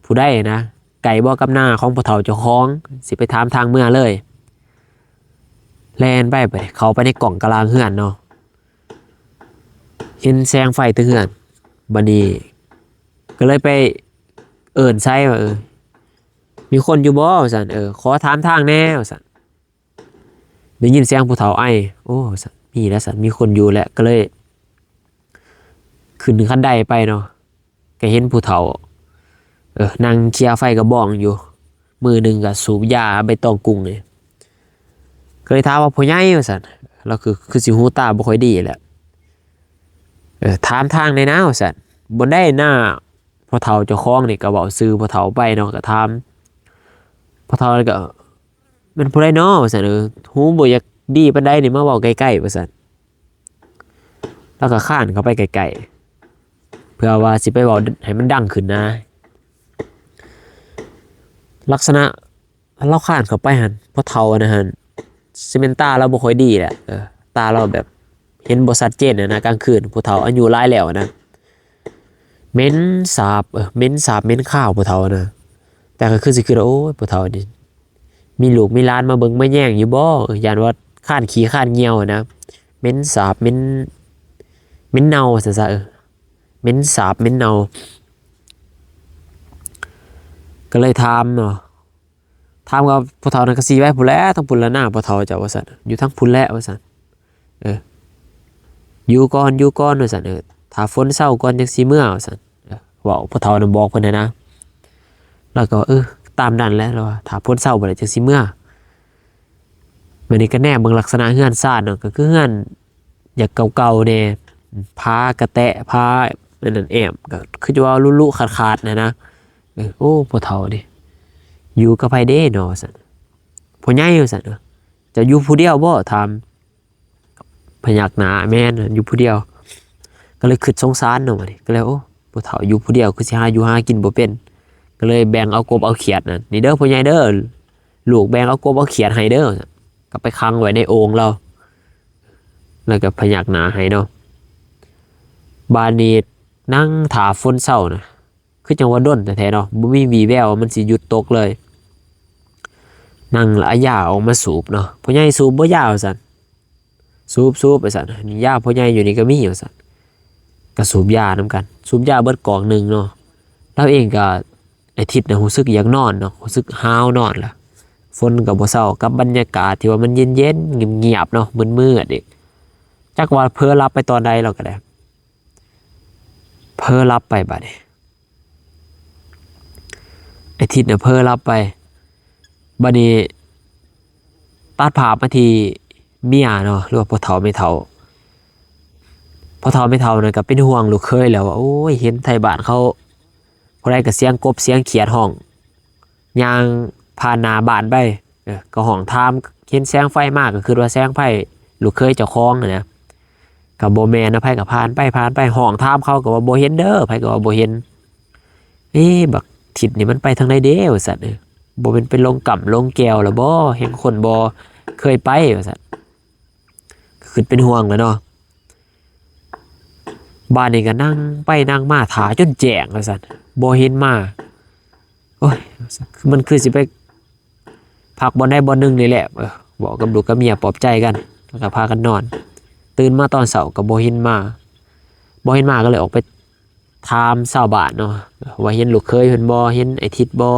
ผู้ใดนะ ใกล้บ่กับนาของพ่อเฒ่าเจ้าของ สิไปถามทางเมือเลย แล่นไป ไป เข้าไปในกล้องกะลางเฮือนเนาะ เห็นแสงไฟแต่เฮือน บัดนี้ก็เลยไปเอิ้นใส่ว่า เออ มีคนอยู่บ่ ว่าซั่น เออ ขอถามทางแหน่ ว่าซั่น ได้ยินเสียงผู้เฒ่าไอ โอ้ ว่าซั่น มีแล้วซั่น มีคนอยู่แล้ว ก็เลย ขึ้นคันไดไปเนาะ ก็เห็นผู้เฒ่า เออ นั่งเคี่ยไฟกระบองอยู่ มือหนึ่งก็สูบยาใบตองกุงนี่ ก็เลยถามว่า "พ่อใหญ่" ว่าซั่น ลาวคือ คือสิหูตาบ่ค่อยดีแหละ เออ "ถามทางแหน่นะ" ว่าซั่น "บ่ได้นา พ่อเฒ่าเจ้าของนี่ก็เว้าชื่อพ่อเฒ่าไปเนาะ ก็ถามพ่อเฒ่า แล้วก็ "แม่นผู้ใดน้อ" ว่าซั่น "เออ หูบ่อยากดีปานใดนี่ มาเว้าใกล้ๆ" ว่าซั่น แล้วก็คานเข้าไปใกล้ๆ เพื่อว่าสิไปเว้าให้มันดังขึ้นนะ ลักษณะ ลาวคานเข้าไปหั่น พ่อเฒ่าอันนั้นหั่น สิแม่นตาลาวบ่ค่อยดีแหละ เออ ตาลาวแบบเห็นบ่ชัดเจนหั้นนะ กลางคืน ผู้เฒ่าอายุหลายแล้วหั้นนะ เหม็นสาบ เออ เหม็นสาบเหม็นคาว ผู้เฒ่านะ แต่ก็คือสิคิดว่า โอ้ย ผู้เฒ่านี่ มีลูกมีหลานมาเบิ่งมาแยงอยู่บ่ เออ ย้านว่าคานขี้คานเยี่ยวหั้นนะ เหม็นสาบเหม็น เหม็นเน่าซะซะ เออ เหม็นสาบเหม็นเน่า ก็เลยถามเนาะ ถามว่า "พ่อเฒ่า นั่นก็สิไปพุ้นแหละ ทางพุ้นละนาพ่อเฒ่าเจ้า" ว่าซั่น "อยู่ทางพุ้นแหละ" ว่าซั่น เออ "อยู่ก่อน อยู่ก่อน" ว่าซั่น เออ "ถ้าฝนเซาก่อนจั่งสิเมือ" ว่าซั่น เออ เว้า พ่อเฒ่านั้นบอกเพิ่นหั้นนะ แล้วก็ เออ ตามนั้นแหละ แล้วว่า "ถ้าฝนเซาบัดนี้จั่งสิเมือ" บัดนี้ก็แนมเบิ่งลักษณะเฮือนซานเนาะ ก็คือเฮือนอยากเก่าๆแน่ ผากะแตะ ผาอันนั้นแอ้ม ก็คือจะว่าลุๆขาดๆหั้นนะ เออ "โอ้ พ่อเฒ่านี่ อยู่กับไผเด้น้อ" ว่าซั่น "พ่อใหญ่" ว่าซั่น "เออ เจ้าอยู่ผู้เดียวบ่" ถาม พยักหน้า "แม่น อยู่ผู้เดียว" ก็เลยคิดสงสารเนาะบัดนี้ ก็เลย "โอ้ พ่อเฒ่าอยู่ผู้เดียว คือสิหาอยู่หากินบ่เป็น" ก็เลยแบ่งเอากบเอาเขียดนั่น "นี่เด้อพ่อใหญ่เด้อ ลูกแบ่งเอากบเอาเขียดให้เด้อ" ก็ไปขังไว้ในโอ่งลาว แล้วก็พยักหน้าให้เนาะ บาดนี้นั่งท่าฝนเซานะ คือจั่งว่าดนแท้ๆเนาะ บ่มีวี่แววว่ามันสิหยุดตกเลย นั่งแล้วเอายาออกมาสูบเนาะ "พ่อใหญ่สูบบ่ยา" ว่าซั่น "สูบ สูบ" ว่าซั่น "นี่ยาพ่อใหญ่อยู่นี่ก็มี" ว่าซั่น ก็สูบยานำกัน สูบยาเบิดกอกหนึ่งเนาะ ลาวเองก็ ไอ้ทิดน่ะรู้สึกอยากนอนเนาะ รู้สึกหาวนอนล่ะ ฝนก็บ่เซา กับบรรยากาศที่ว่ามันเย็นๆ เงียบๆเนาะ มืดๆอีก จักว่าเผลอหลับไปตอนใดลาวก็ได้ เผลอหลับไปบัดนี้ ไอ้ทิดน่ะเผลอหลับไป บัดนี้ตัดภาพมาที่เมียเนาะ หรือว่าพ่อเฒ่าแม่เฒ่า พ่อเฒ่าแม่เฒ่านั่นก็เป็นห่วงลูกเขยแล้วว่า โอ้ย เห็นไทบ้านเขา ผู้ใดก็เสียงกบเสียงเขียดฮ้อง ย่างผ่านหน้าบ้านไป เออ ก็ฮ้องถาม เห็นแสงไฟมาก็คิดว่าแสงไฟลูกเขยเจ้าของหั้นนะ ก็บ่แม่นนะ ไผก็ผ่านไปผ่านไป ฮ้องถามเขาก็ว่าบ่เห็นเด้อ ไผก็ว่าบ่เห็น "เอ๊ะ บักทิดนี่มันไปทางใดเด้" ว่าซั่น เออ "บ่แม่นไปลงกำลงแก้วแล้วบ่ แฮ่งคนบ่เคยไป" ว่าซั่น ก็คิดเป็นห่วงแหละเนาะ บาดนี้ก็นั่งไปนั่งมาท่าจนแจ้งว่าซั่น บ่เห็นมา โอ้ย มันคือสิไปพักบ่อนใดบ่อนหนึ่งนี่แหละ เออ เว้ากับลูกกับเมียปลอบใจกัน แล้วก็พากันนอน ตื่นมาตอนเช้าก็บ่เห็นมา บ่เห็นมาก็เลยออกไปถามชาวบ้านเนาะ ว่าเห็นลูกเขยเพิ่นบ่ เห็นไอ้ทิดบ่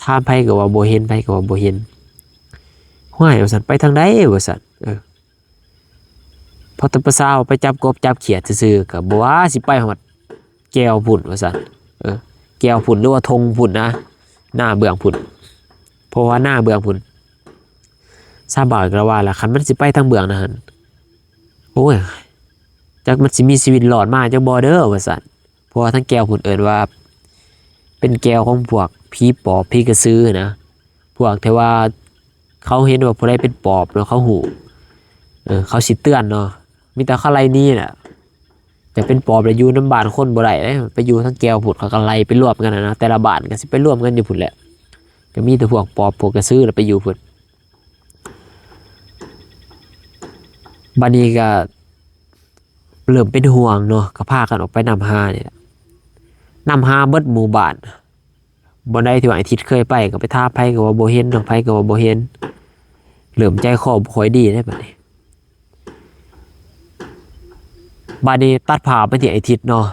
ถามไผก็ว่าบ่เห็น ไผก็ว่าบ่เห็น "ห้วย" ว่าซั่น "ไปทางใด" ว่าซั่น เออ พอแต่ภาษาว่าไปจับกบจับเขียดซื่อๆ ก็บ่ว่าสิไปฮอดแก้วพุ้นว่าซั่น เออ แก้วพุ้นหรือว่าทงพุ้นนะ นาเบื้องพุ้น เพราะว่านาเบื้องพุ้น ชาวบ้านก็ว่าล่ะ คันมันสิไปทางเบื้องนั้นหั่น โอ้ย จักมันสิมีชีวิตรอดมาจักบ่เด้อว่าซั่น เพราะว่าทางแก้วพุ้นเอิ้นว่า เป็นแก้วของพวกผีปอบผีกระสือนะ พวกที่ว่าเขาเห็นว่าผู้ใดเป็นปอบแล้วเขาฮู้ เออ เขาสิเตือนเนาะ มีแต่เขาไล่หนีน่ะ จะเป็นปอบแล้วอยู่นำบ้านคนบ่ได้เด้ ไปอยู่ทางแก้วพุ้นเขาก็ไล่ไปรวมกันน่ะนะ แต่ละบ้านก็สิไปรวมกันอยู่พุ้นแหละ ก็มีแต่พวกปอบพวกกระสือแล้วไปอยู่พุ้น บัดนี้ก็เริ่มเป็นห่วงเนาะ ก็พากันออกไปนำหานี่แหละ นำหาเบิดหมู่บ้าน บ่อนใดที่ว่าไอ้ทิดเคยไปก็ไปถาม ไผก็ว่าบ่เห็นเนาะ ไผก็ว่าบ่เห็น เริ่มใจคอบ่ค่อยดีแล้วบัดนี้ บัดนี้ตัดภาพไปที่ไอ้ทิดเนาะ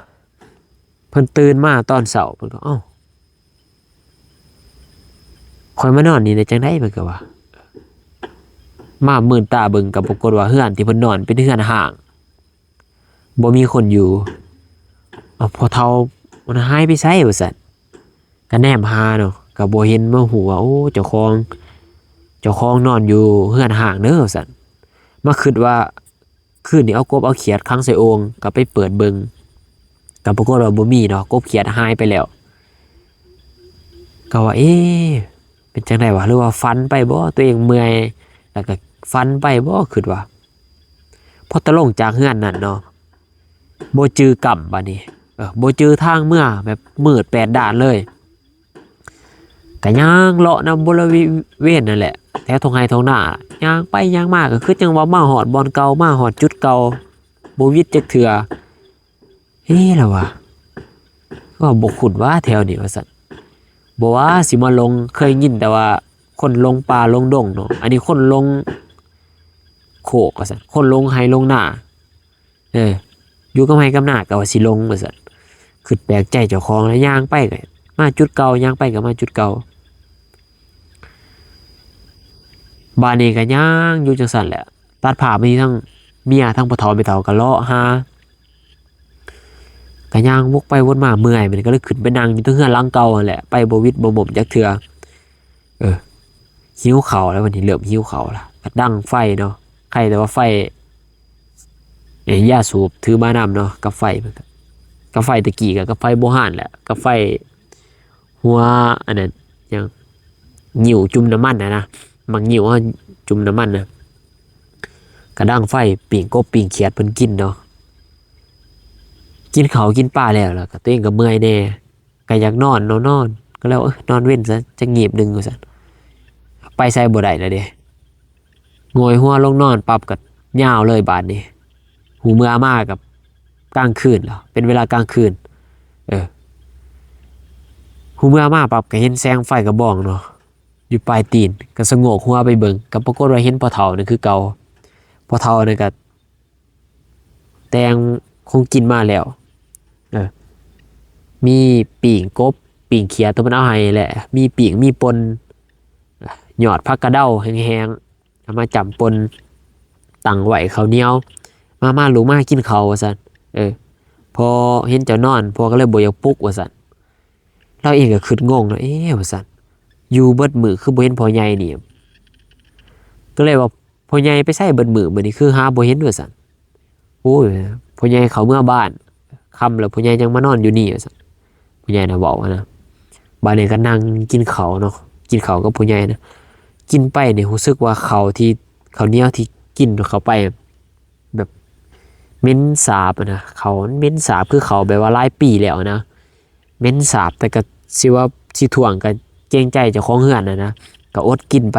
เพิ่นตื่นมาตอนเช้า เพิ่นก็ "เอ้า ข้อยมานอนนี่ได้จั่งใด" เพิ่นก็ว่า มามืนตาเบิ่งก็ปรากฏว่าเฮือนที่เพิ่นนอนเป็นเฮือนฮ้าง บ่มีคนอยู่ "เอ้า พ่อเฒ่ามันหายไปไส" ว่าซั่น ก็แนมหาเนาะ ก็บ่เห็น มาฮู้ว่า โอ้ เจ้าของ เจ้าของนอนอยู่เฮือนฮ้างเด้อ ว่าซั่น มาคิดว่า คืนนี้เอากบเอาเขียดขังใส่โอ่ง ก็ไปเปิดเบิ่ง ก็ปรากฏว่าบ่มีเนาะ กบเขียดหายไปแล้ว ก็ว่า เอ๊ะ เป็นจังได๋วะ หรือว่าฝันไปบ่ ตัวเองเมื่อย แล้วก็ฝันไปบ่ คิดว่า พอตะลงจากเฮือนนั่นเนาะ บ่จื่อก้ำบัดนี้ เออ บ่จื่อทางเมือ แบบมืดแปดด้านเลย ก็ย่างเลาะนำบริเวณนั่นแหละ แถวท่งไฮ่ท่งนา ย่างไปย่างมา ก็คือจั่งว่ามาฮอดบ่อนเก่า มาฮอดจุดเก่า บ่หวิดจักเทื่อ เฮ้ล่ะวะ ก็บ่คุ้นว่าแถวนี้ว่าซั่น บ่ว่าสิมาหลง เคยยินแต่ว่าคนหลงป่าหลงดงเนาะ อันนี้คนหลงโคกว่าซั่น คนหลงไฮ่หลงนา เออ อยู่กับไฮ่กับนาก็ว่าสิหลงว่าซั่น คิดแปลกใจเจ้าของ แล้วย่างไปก็มาจุดเก่า ย่างไปก็มาจุดเก่า บาดนี้ก็ย่างอยู่จั่งซั่นแหละ ตัดภาพมาที่ทั้งเมียทั้งพ่อเฒ่าแม่เฒ่าก็เลาะหา ก็ย่างวกไปวนมาเมื่อย มันก็เลยขึ้นไปนั่งอยู่เทิงเฮือนหลังเก่านั่นแหละ ไปบ่หวิดบ่หม่มจักเทื่อ เออ หิวข้าวแล้วบัดนี้ เริ่มหิวข้าวแล้ว ก็ดังไฟเนาะ ใครแต่ว่าไฟ เอ้ย ยาสูบถือมานำเนาะ กับไฟมันก็ กับไฟตะกี้ก็ กับไฟโบราณแหละ กับไฟหัวอันนั้น หยัง งิ้วจุ่มน้ำมันน่ะนะ หมากงิ้วเฮาจุ่มน้ำมันน่ะ ก็ดังไฟ ปิ้งกบปิ้งเขียดเพิ่นกินเนาะ กินข้าวกินปลาแล้ว แล้วก็ตัวเองก็เมื่อยแหน่ ก็อยากนอนเนาะ นอน ก็เลยว่า เอ้ย นอนเว็นซะจักงีบหนึ่งว่าซั่น ไปไสบ่ได้แล้วเด้ โงยหัวลงนอนปั๊บก็ยาวเลยบาดนี้ ฮู้เมื่อมาก็กลางคืนแล้ว เป็นเวลากลางคืน เออ ฮู้เมื่อมาปั๊บก็เห็นแสงไฟกระบองเนาะ อยู่ปลายตีน ก็สะโงกหัวไปเบิ่ง ก็ปรากฏว่าเห็นพ่อเฒ่านั่นคือเก่า พ่อเฒ่านั่นก็แต่งของกินมาแล้ว เออ มีปิ้งกบ ปิ้งเขียดตัวมันเอาให้แหละ มีปิ้ง มีป่น ยอดผักกะเดาแห้งๆ เอามาจ้ำป่น ตั้งไว้ข้าวเหนียว มา มาลูกมากินข้าวว่าซั่น เออ พ่อเห็นเจ้านอน พ่อก็เลยบ่อยากปลุกว่าซั่น ลาวเองก็คิดงงเนาะ เอ๊ะ ว่าซั่น อยู่เบิดมื้อคือบ่เห็นพ่อใหญ่นี่ ก็เลยว่า พ่อใหญ่ไปไสเบิดมื้อ มื้อนี้คือหาบ่เห็นว่าซั่น โอ้ย พ่อใหญ่เข้าเมือบ้าน ค่ำแล้วพ่อใหญ่จั่งมานอนอยู่นี่ว่าซั่น พ่อใหญ่น่ะเว้าหั้นนะ บาดนี้ก็นั่งกินข้าวเนาะ กินข้าวกับพ่อใหญ่นะ กินไปนี่รู้สึกว่าข้าวที่ ข้าวเหนียวที่กินเข้าไป แบบเหม็นสาบอะนะ ข้าวมันเหม็นสาบ คือข้าวแบบว่าหลายปีแล้วนะ เหม็นสาบ แต่ก็สิว่าสิถ่วงก็เกรงใจเจ้าของเฮือนน่ะนะ ก็อดกินไป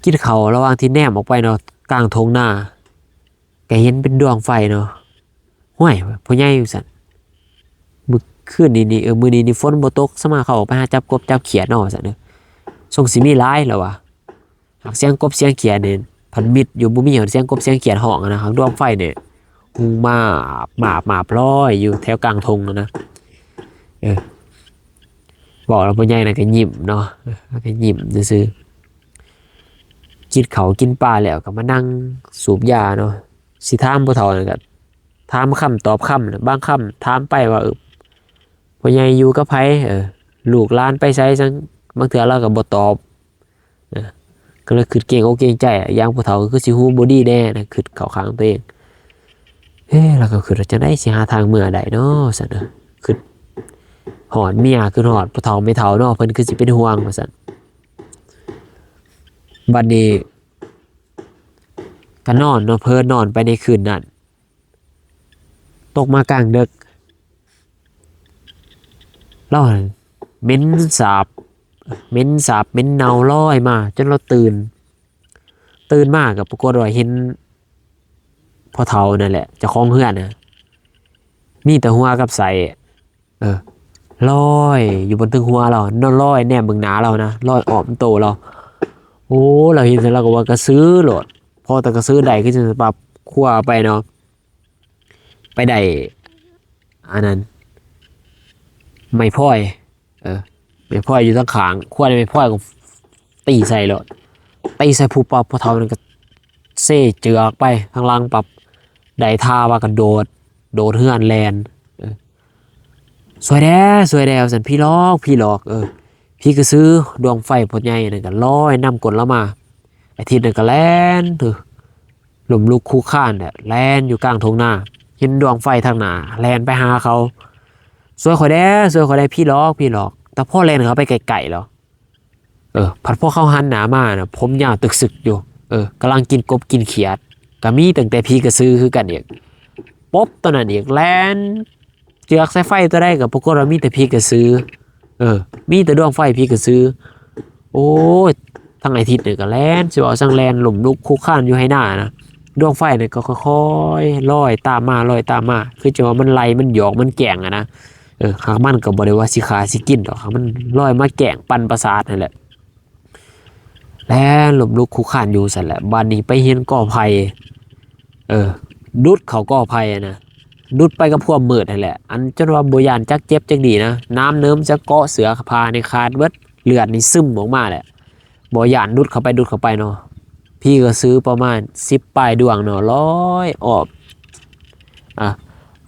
กินข้าวระหว่างที่แนมออกไปเนาะ กลางท่งนา ก็เห็นเป็นดวงไฟเนาะ ห้วย พ่อใหญ่ว่าซั่น มื้อคืนนี้นี่ เออ มื้อนี้นี่ฝนบ่ตก สามารถเข้าออกไปหาจับกบจับเขียดเนาะ ว่าซั่นเด้อ ส่งสิมีหลายแล้ววะ หากเสียงกบเสียงเขียดนี่ พันมิดอยู่ บ่มีหยัง เสียงกบเสียงเขียดฮ้องอะนะ หากดวงไฟนี่ หุงมาบ มาบ มาบ ลอยอยู่แถวกลางท่งอะนะ เออ เว้าแล้วพ่อใหญ่น่ะก็ยิ้มเนาะ เออ ก็ยิ้มซื่อๆ กินข้าวกินปลาแล้วก็มานั่งสูบยาเนาะ สิถามพ่อเฒ่านั่นก็ถามคำตอบคำน่ะ บางคำถามไปว่า เออ พ่อใหญ่อยู่กับไผ เออ ลูกหลานไปไส จั่ง บางเทื่อลาวก็บ่ตอบ เออ ก็เลยคิดเกรงอกเกรงใจอะ อย่างพ่อเฒ่าก็คือสิฮู้บ่ดีแน่นะ คิดเข้าข้างตัวเอง เอ๊ะ ลาวก็คิดว่าจั่งใด๋สิหาทางเมือได้เนาะ ซั่นนะ คิดฮอดเมีย คิดฮอดพ่อเฒ่าแม่เฒ่าเนาะ เพิ่นคือสิเป็นห่วง ว่าซั่น บัดนี้ก็นอนเนาะ เผลอนอนไปในคืนนั้น ตกมากลางดึก ลาวเหม็นสาบ เหม็นสาบ เหม็นเน่าลอยมา จนลาวตื่น ตื่นมาก็ปรากฏว่าเห็นพ่อเฒ่านั่นแหละ เจ้าของเฮือนน่ะ มีแต่หัวกับไส้ เออ ลอยอยู่บนเทิงหัวลาว ลอยแนมเบิ่งหน้าลาวนะ ลอยอ้อมโตลาว โอ้ ลาวเห็นซั่นลาวก็ว่ากระสือโลด พอแต่กระสือได้คือจั่งปรับครัวไปเนาะ ไปได้ อันนั้น ไม้พลอย เออ ไม้พลอยอยู่ทางข้าง ครัวไม้พลอยก็ตีใส่โลด ตีใส่ผู้ปอบ พ่อเฒ่านั่นก็เซเจือกไปทางหลังปั๊บ ได้ท่าว่ากระโดด โดดเฮือนแล่น เออ "ซ่วยแด่ ซ่วยแด่" ว่าซั่น "ผีหลอก ผีหลอก เออ ผีกระสือ ดวงไฟพ่อใหญ่" นั่นก็ลอยนำก้นลาวมา อาทิตย์นั้นก็แล่น เออ ล้มลุกคลุกคลานแหละ แล่นอยู่กลางท่งนา เห็นดวงไฟทางหน้า แล่นไปหาเขา "ช่วยข้อยแด่ ช่วยข้อยแด่ ผีหลอก ผีหลอก" แต่พอแล่นเข้าไปใกล้ๆแล้ว เออ พัดพอเขาหันหน้ามาน่ะ ผมยาวตึกสึกอยู่ เออ กำลังกินกบกินเขียด ก็มีตั้งแต่ผีกระสือคือกันอีก ปบตอนนั้นอีก แล่นเจือกใส่ไฟตัวใดก็ปรากฏว่ามีแต่ผีกระสือ เออ มีแต่ดวงไฟผีกระสือ โอ้ย ทั้งอาทิตย์เนี่ยก็แล่น สิว่าช่างแล่นล้มลุกคลุกคลานอยู่ไฮ่นานะ ดวงไฟเนี่ยก็ค่อยๆลอยตามมา ลอยตามมา คือจะว่ามันไล่ มันหยอก มันแกล้งอะนะ เออ หากมันก็บ่ได้ว่าสิฆ่าสิกินดอก หากมันลอยมาแกล้งปั่นประสาทนั่นแหละ แล่นล้มลุกคลุกคลานอยู่ซั่นแหละ บัดนี้ไปเห็นกอไผ่ เออ ดุดเข้ากอไผ่อะนะ ดุดไปกับความมืดนั่นแหละ อันจนว่าบ่ย่านจักเจ็บจักดีนะ น้ำเนิมจักเกาะเสื้อผ้านี่ขาดเบิด เลือดนี่ซึมออกมาแหละ บ่ย่าน ดุดเข้าไป ดุดเข้าไปเนาะ ผีกระสือประมาณสิบปลายดวงเนาะ ลอยออบ อ่ะ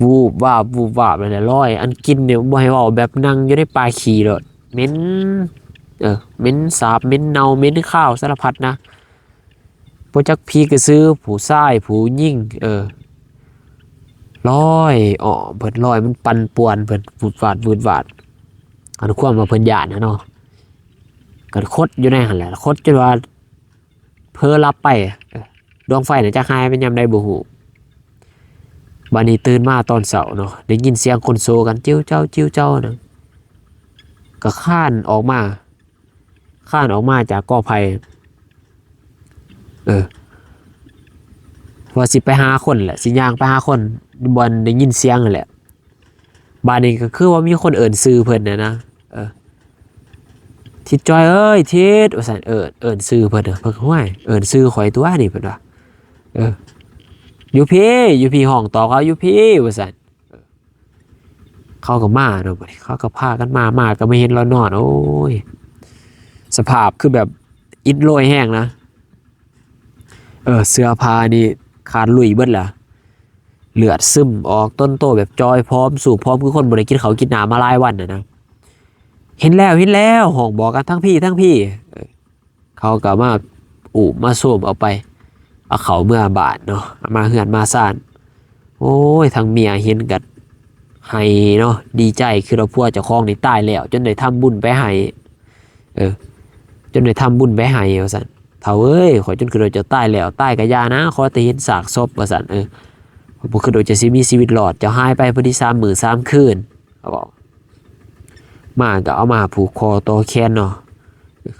วูบวาบ วูบวาบนั่นแหละ ลอย อันกลิ่นเนี่ยบ่ให้เว้า แบบนั่งอยู่ในป่าขี้โลด เหม็น เออ เหม็นสาบ เหม็นเน่า เหม็นคาว สารพัดนะ บ่จักผีกระสือ ผู้ชาย ผู้หญิง เออ ลอยออบเพิ่น ลอย มันปั่นป่วนเพิ่น วืดวาด วืดวาด อันความว่าเพิ่นย้านนะเนาะ ก็ขดอยู่ในหั่นแหละ ขดจนว่าเผลอหลับไป เออ ดวงไฟน่ะจักหายไปยามใดบ่ฮู้ บัดนี้ตื่นมาตอนเช้าเนาะ ได้ยินเสียงคนโซกัน "จิ้วเจ้า จิ้วเจ้า" นะ ก็คลานออกมา คลานออกมาจากกอไผ่ เออ ว่าสิไปหาคนแหละ สิย่างไปหาคน บ่อนได้ยินเสียงนั่นแหละ บาดนี้ก็คือว่ามีคนเอิ้นชื่อเพิ่นน่ะนะ เออ "ทิดจอยเอ้ย ทิด" ว่าซั่น เอิ้น เอิ้นชื่อเพิ่นน่ะ เพิ่นก็ "ห้วย เอิ้นชื่อข้อยตั๊วนี่" เพิ่นว่า เออ "อยู่พี้ อยู่พี้" ห้องตอบเขา "อยู่พี้" ว่าซั่น เขาก็มาเนาะ บัดนี้เขาก็พากันมา มาก็มาเห็นลาวนอน โอ้ย สภาพคือแบบอิดโรยแฮงนะ เออ เสื้อผ้านี่ขาดลุ่ยเบิดล่ะ เลือดซึมออก ต้นโตแบบจอยผอม สูบผอม คือคนบ่ได้กินข้าวกินน้ำมาหลายวันน่ะนะ "เห็นแล้ว เห็นแล้ว" ห้องบอกกัน "ทั้งพี้ ทั้งพี้" เออ เขาก็มาอุ้มมาโซมเอาไป เอาเข้าเมือบ้านเนาะ เอามาเฮือนมาซาน โอ้ย ทางเมียเห็นก็ไห้เนาะ ดีใจ คือว่าผัวเจ้าของนี่ตายแล้ว จนได้ทำบุญไปให้ เออ จนได้ทำบุญไปให้ ว่าซั่น "เฒ่าเอ้ย ข้อยจนคือว่าเจ้าตายแล้ว ตายก็อย่านะ ขอแต่เห็นซากศพ" ว่าซั่น เออ "บ่คิดว่าเจ้าสิมีชีวิตรอด เจ้าหายไปพอดีสามมื้อสามคืน" เขาบอก มาก็เอามาผูกคอต่อแขนเนาะ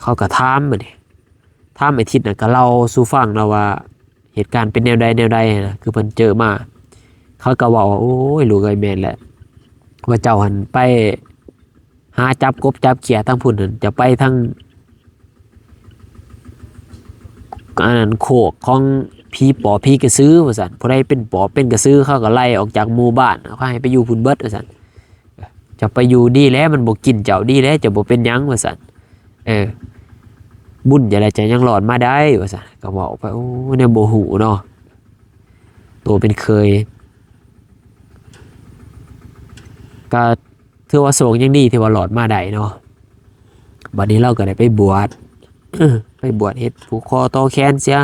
เขาก็ถามบัดนี้ ถามไอ้ทิดน่ะ ก็เล่าสู่ฟังเนาะว่าเหตุการณ์เป็นแนวใดแนวใดนะ คือเพิ่นเจอมา เขาก็เว้าว่า "โอ้ย ลูกเอ้ย แม่นแหละ ว่าเจ้าหั่นไปหาจับกบจับเขียดทางพุ้นหั่น เจ้าไปทาง อันนั้นโคกของผีปอบผีกระสือ" ว่าซั่น "ผู้ใดเป็นปอบเป็นกระสือ เขาก็ไล่ออกจากหมู่บ้าน เขาให้ไปอยู่พุ้นเบิด" ว่าซั่น "เจ้าไปอยู่ดีแล้ว มันบ่กินเจ้า ดีแล้ว เจ้าบ่เป็นหยัง" ว่าซั่น เออ "บุญจั่งใดเจ้ายังรอดมาได้" ว่าซั่น ก็เว้าไป โอ้ แนวบ่ฮู้เนาะ โตเป็นเขย ก็ถือว่าโชคยังดีที่ว่ารอดมาได้เนาะ บัดนี้ลาวก็ได้ไปบวช ไปบวช เฮ็ดผูกคอต่อแขน เสีย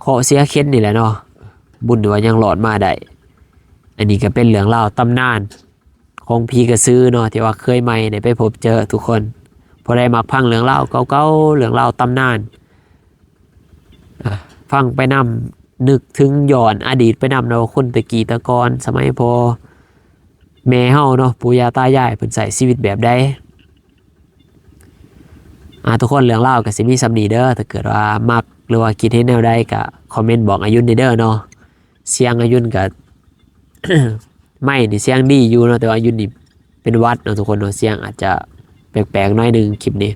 เคราะห์เสียเข็ญนี่แหละเนาะ บุญที่ว่ายังรอดมาได้ อันนี้ก็เป็นเรื่องราวตำนานของผีกระสือเนาะ ที่ว่าเคยใหม่ได้ไปพบเจอทุกคน ผู้ใดมักฟังเรื่องราวเก่าๆ เรื่องราวตำนาน อ่ะ ฟังไปนำ นึกถึงย้อนอดีตไปนำเนาะ ว่าคนแต่กี้แต่ก่อน สมัยพ่อแม่เฮาเนาะ ปู่ย่าตายายเพิ่นใช้ชีวิตแบบใด อ่ะ ทุกคน เรื่องราวก็สิมีส่ำนี้เด้อ ถ้าเกิดว่ามักหรือว่าคิดเห็นแนวใดก็คอมเมนต์บอกอายุนเด้อเนาะ เสียงอายุนก็ ไมค์นี่เสียงดีอยู่เนาะ แต่ว่าอายุนนี่เป็นหวัดเนาะทุกคนเนาะ เสียงอาจจะแปลกๆหน่อยหนึ่งคลิปนี้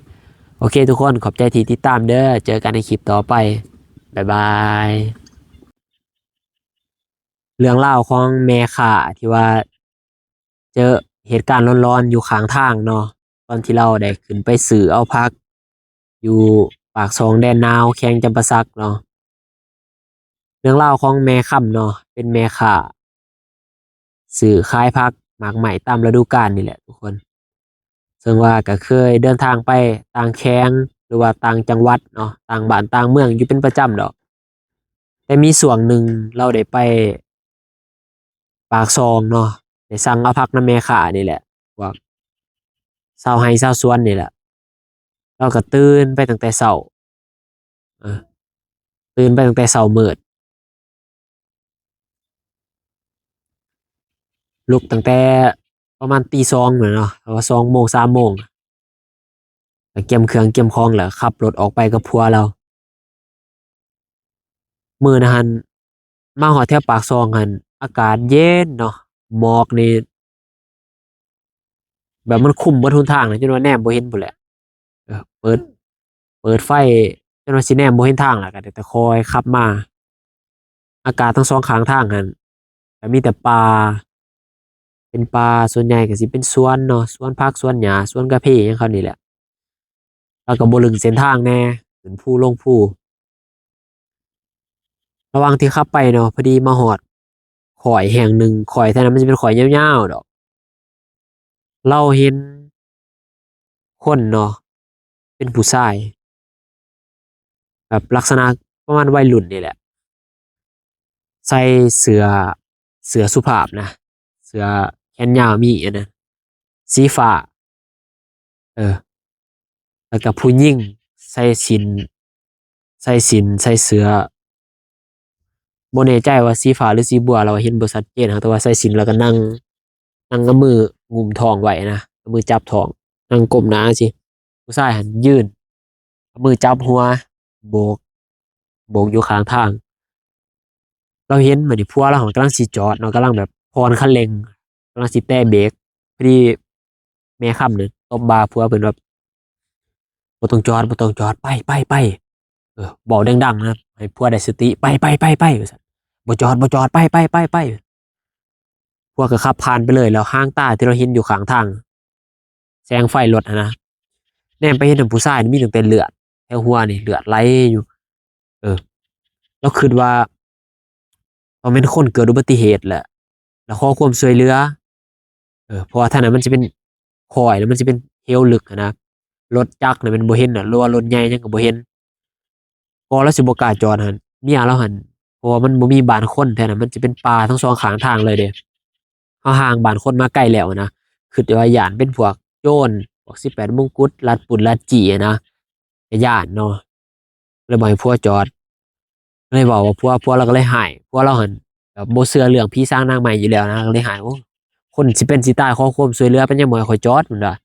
โอเคทุกคน ขอบใจที่ติดตามเด้อ เจอกันในคลิปต่อไป บ๊ายบาย เรื่องราวของแม่ค้าที่ว่าเจอเหตุการณ์หลอนๆอยู่ข้างทางเนาะ ตอนที่ลาวได้ขึ้นไปซื้อเอาผัก อยู่ปากซองแดนหนาว แขวงจำปาสักเนาะ เรื่องราวของแม่คำเนาะ เป็นแม่ค้าซื้อขายผักหมากไม้ตามฤดูกาลนี่แหละทุกคน ซึ่งว่าก็เคยเดินทางไปต่างแขวง หรือว่าต่างจังหวัดเนาะ ต่างบ้านต่างเมืองอยู่เป็นประจำดอก แต่มีช่วงหนึ่งลาวได้ไป ปากซองเนาะ ได้สั่งเอาผักนำแม่ค้านี่แหละ พวกชาวไร่ชาวสวนนี่แหละ ลาวก็ตื่นไปตั้งแต่เช้า เออ ตื่นไปตั้งแต่เช้ามืด ลุกตั้งแต่ประมาณตีสองนั่นเนาะ หรือว่าสองโมง สามโมง ก็เกียมเครื่องเกียมของแล้วขับรถออกไปกับผัวลาว มื้อนั้นหั่น มาฮอดแถวปากซองหั่น อากาศเย็นเนาะ หมอกนี่ แบบมันคลุมเบิดหนทางนะ จนว่าแนมบ่เห็นพู้นแหละ เออ เปิด เปิดไฟ จนว่าสิแนมบ่เห็นทางแล้ว ก็ได้แต่ค่อยขับมา อากาศทั้งสองข้างทางหั่น ก็มีแต่ป่า เป็นป่า ส่วนใหญ่ก็สิเป็นสวนเนาะ สวนผัก สวนหญ้า สวนกาแฟหยังเขานี่แหละ แล้วก็บ่ลึงเส้นทางแน่ ขึ้นภูลงภู ระหว่างที่ขับไปเนาะ พอดีมาฮอดข้อยแห่งหนึ่ง ข้อยแถวนั้นมันสิเป็นข้อยยาวๆดอก ลาวเห็นคนเนาะ เป็นผู้ชาย แบบลักษณะประมาณวัยรุ่นนี่แหละ ใส่เสื้อ เสื้อสุภาพนะ เสื้อแขนยาวมีอันนะ สีฟ้า เออ แล้วก็ผู้หญิงใส่สิ้น ใส่สิ้น ใส่เสื้อ บ่แน่ใจว่าสีฟ้าหรือสีบัว ลาวเห็นบ่ชัดเจนนะ แต่ว่าใส่สิ้นแล้วก็นั่ง นั่งเอามืองุ้มท้องไว้นะ เอามือจับท้อง นั่งก้มหน้าจั่งซี้ ผู้ชายหั่นยืน เอามือจับหัว โบก โบกอยู่ข้างทาง ลาวเห็น บัดนี้ผัวลาวหั่นกำลังสิจอดเนาะ กำลังแบบผ่อนคันเร่ง กำลังสิแตะเบรก พอดีแม่คำนี่ตบบ่าผัวเพิ่นแบบ "บ่ต้องจอด บ่ต้องจอด ไป ไป ไป" เออ เว้าดังๆนะ ให้ผัวได้สติ "ไป ไป ไป ไป" ว่าซั่น "บ่จอด บ่จอด ไป ไป ไป ไป" ผัวก็ขับผ่านไปเลย แล้วหางตาที่ลาวเห็นอยู่ข้างทาง แสงไฟรถหั้นนะ แนมไปเห็นผู้ชายนี่มีตั้งแต่เลือด แถวหัวนี่เลือดไหลอยู่ เออ ลาวคิดว่าต้องเป็นคนเกิดอุบัติเหตุแหละ แล้วขอความช่วยเหลือ เออ เพราะว่าทางนั้นมันสิเป็นข้อย แล้วมันสิเป็นเหวลึกหั้นนะ รถจักรน่ะมันบ่เห็นน่ะ หรือว่ารถใหญ่หยังก็บ่เห็น ก็ลาวสิบ่กล้าจอดหั่น เมียลาวหั่น เพราะว่ามันบ่มีบ้านคนแถวนั้น มันสิเป็นป่าทั้งสองข้างทางเลยเด้ เฮาห่างบ้านคนมาไกลแล้วหั้นนะ คิดว่าย้านเป็นพวกโจร พวกสิบแปดมงกุฎ ลัดปุ้นลัดจี้หั้นนะ ก็ย้านเนาะ เลยบอกให้ผัวจอด เลยเว้าว่าผัว ผัวลาวก็เลยฮ้าย ผัวลาวหั่นแบบบ่เชื่อเรื่องผีสางนางไม้อยู่แล้วนะ ก็เลยฮ้าย "โอ้ คนสิเป็นสิตายขอความช่วยเหลือ เป็นหยังบ่ให้ข้อยจอด" เพิ่นว่า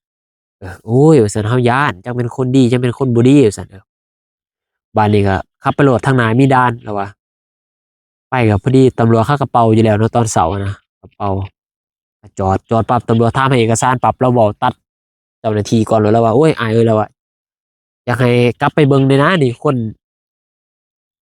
เออ "โอ้ย" ว่าซั่น "เฮาย้าน จักแม่นคนดี จักแม่นคนบ่ดี" ว่าซั่น เออ บาดนี้ก็ขับไปโลด ทางหน้ามีด่าน ลาวว่า ไปก็พอดีตำรวจเขาก็เป่าอยู่แล้วเนาะ ตอนเช้าอะนะ ก็เป่า ก็จอด จอดปั๊บตำรวจถามหาเอกสารปั๊บ ลาวเว้าตัดเจ้าหน้าที่ก่อนเลย ลาวว่า "โอ้ย อ้ายเอ้ย" ลาวว่า "อยากให้กลับไปเบิ่งแหน่นะนี่ คน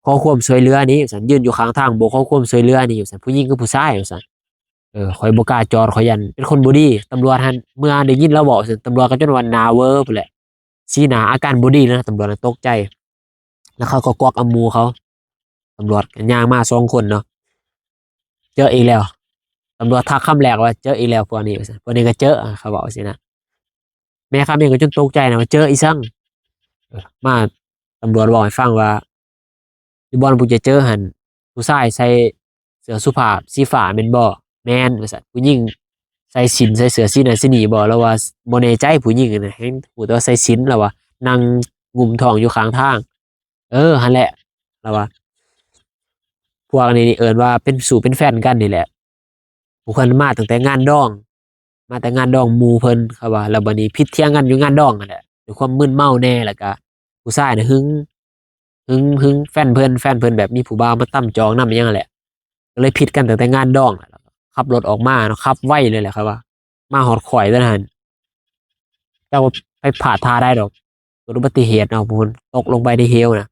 ขอความช่วยเหลือนี่" ว่าซั่น "ยืนอยู่ข้างทางโบกขอความช่วยเหลือนี่" ว่าซั่น "ผู้หญิงคือผู้ชาย" ว่าซั่น "เออ ข้อยบ่กล้าจอด ข้อยย้านเป็นคนบ่ดี" ตำรวจหั่น เมื่อได้ยินลาวเว้าซั่น ตำรวจก็จนว่าหน้าเวอพู้นแหละ สีหน้าอาการบ่ดีเลยนะ ตำรวจน่ะตกใจ แล้วเขาก็กวักเอาหมู่เขา ตำรวจก็ย่างมาสองคนเนาะ "เจออีกแล้ว" ตำรวจทักคำแรกว่า "เจออีกแล้วพวกนี้" ว่าซั่น "พวกนี้ก็เจอ" เขาเว้าจั่งซี้นะ แม่คำเองก็จนตกใจนะว่า "เจออีสัง" เออ มา ตำรวจเว้าให้ฟังว่า "อยู่บ่อนพวกเจ้าเจอหั่น ผู้ชายใส่เสื้อสุภาพสีฟ้าแม่นบ่" "แม่น" ว่าซั่น "ผู้หญิงใส่สิ้น ใส่เสื้อสีนั้นสีนี้บ่" ลาวว่า "บ่แน่ใจ ผู้หญิงน่ะ เห็น ฮู้แต่ว่าใส่สิ้น" ลาวว่า "นั่งงุ้มท้องอยู่ข้างทาง" "เออ หั่นแหละ" ลาวว่า "พวกนี้นี่เอิ้นว่าเป็นสู้เป็นแฟนกันนี่แหละ พวกเพิ่นมาตั้งแต่งานดอง มาแต่งานดองหมู่เพิ่น" เขาว่า "แล้วบัดนี้ผิดเถียงกันอยู่งานดองนั่นแหละ ด้วยความมึนเมาแหน่ แล้วก็ผู้ชายน่ะหึง หึง หึงแฟนเพิ่น แฟนเพิ่นแบบมีผู้บ่าวมาตำจองนำอิหยังนั่นแหละ ก็เลยผิดกันตั้งแต่งานดอง แล้วก็ขับรถออกมาเนาะ ขับไวเลยแหละ" เขาว่า มาฮอดข้อยตอนนั้น เจ้าไปพลาดท่าใดดอก เกิดอุบัติเหตุเนาะ พู้น ตกลงไปในเหวนะ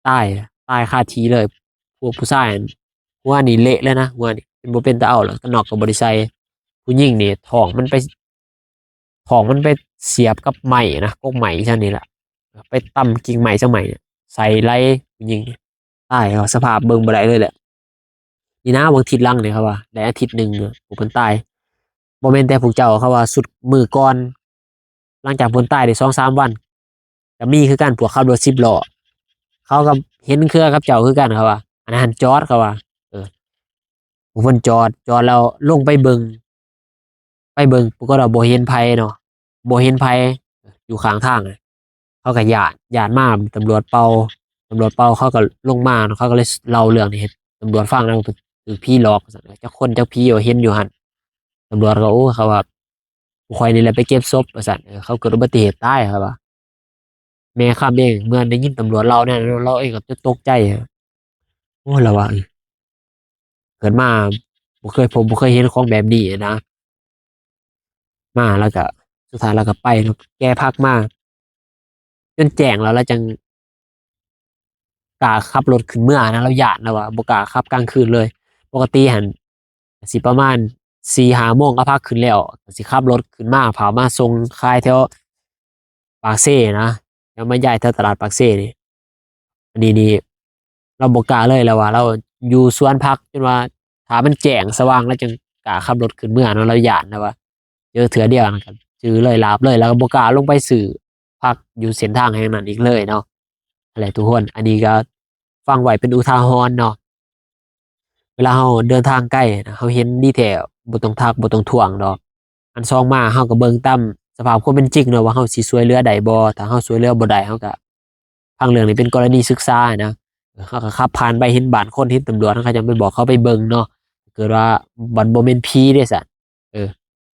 ตาย ตายคาที่เลย พวกผู้ชายหั้น หัวนี่เละเลยนะ หัวนี่เป็นบ่เป็นตาเอาแล้ว กันน็อกก็บ่ได้ใส่ ผู้หญิงนี่ท้องมันไป ท้องมันไปเสียบกับไม้นะ กกไม้ซั่นนี่แหละ ไปตำกิ่งไม้ซะไม้เนี่ย ใส่ไหล่ผู้หญิง ตาย สภาพเบิ่งบ่ได้เลยแหละ นี่นะ หว่างทิศหลังนี่ เขาว่า ได้อาทิตย์หนึ่ง พวกเพิ่นตาย บ่แม่นแต่พวกเจ้า เขาว่า สุดมื้อก่อน หลังจากเพิ่นตายได้สองสามวัน ก็มีคือกัน พวกขับรถสิบล้อ เขาก็เห็นเครือกับเจ้าคือกัน เขาว่า อันนั้นจอด เขาว่า เออ ผู้เพิ่นจอด จอดแล้วลงไปเบิ่ง ไปเบิ่ง ปรากฏว่าบ่เห็นไผเนาะ บ่เห็นไผ อยู่ข้างทางอะ เขาก็ย้าน ย้านมา ตำรวจเป่า ตำรวจเป่า เขาก็ลงมาเนาะ เขาก็เลยเล่าเรื่องนี้ให้ตำรวจฟังนะ ว่าถูกผีหลอกว่าซั่น จักคนจักผีว่าเห็นอยู่หั่น ตำรวจก็ โอ้ เขาว่า ผู้ข้อยนี่แหละไปเก็บศพว่าซั่น เออ เขาเกิดอุบัติเหตุตาย เขาว่า แม่คำเอง เมื่อได้ยินตำรวจเล่าแนวนั้น ลาวเองก็จะตกใจ โอ้ ลาวว่า เออ เกิดมาบ่เคยพบบ่เคยเห็นของแบบนี้นะ มา ลาวก็ สุดท้ายลาวก็ไปเนาะ แก่พักมา จนแจ้งแล้ว ลาวจั่งกล้าขับรถขึ้นเมือนะ ลาวย้าน ลาวว่าบ่กล้าขับกลางคืนเลย ปกติหั่น สิประมาณสี่ห้าโมงก็พักขึ้นแล้ว ก็สิขับรถขึ้นมา พามาส่งขายแถวปากเซนะ แล้วมาย้ายแถวตลาดปากเซนี่ อันนี้นี่ ลาวบ่กล้าเลย ลาวว่า ลาวอยู่สวนผักจนว่า ถ้ามันแจ้งสว่างลาวจั่งกล้าขับรถขึ้นเมือเนาะ ลาวย้าน ลาวว่า เจอเทื่อเดียวนั่นก็จือเลย หลาบเลย ลาวก็บ่กล้าลงไปซื้อผักอยู่เส้นทางแห่งนั้นอีกเลยเนาะ นั่นแหละทุกคน อันนี้ก็ฟังไว้เป็นอุทาหรณ์เนาะ เวลาเฮาเดินทางไกลนะ เฮาเห็นดีแท้ บ่ต้องทัก บ่ต้องท้วงดอก อันสองมา เฮาก็เบิ่งตามสภาพความเป็นจริงเนาะ ว่าเฮาสิช่วยเหลือได้บ่ ถ้าเฮาช่วยเหลือบ่ได้ เฮาก็ ฟังเรื่องนี้เป็นกรณีศึกษานะ เออ เฮาก็ขับผ่านไปเห็นบ้านคน เห็นตำรวจ เฮาก็จั่งไปบอกเขาไปเบิ่งเนาะ เกิดว่าบัดบ่แม่นผีเด้ซั้น เออ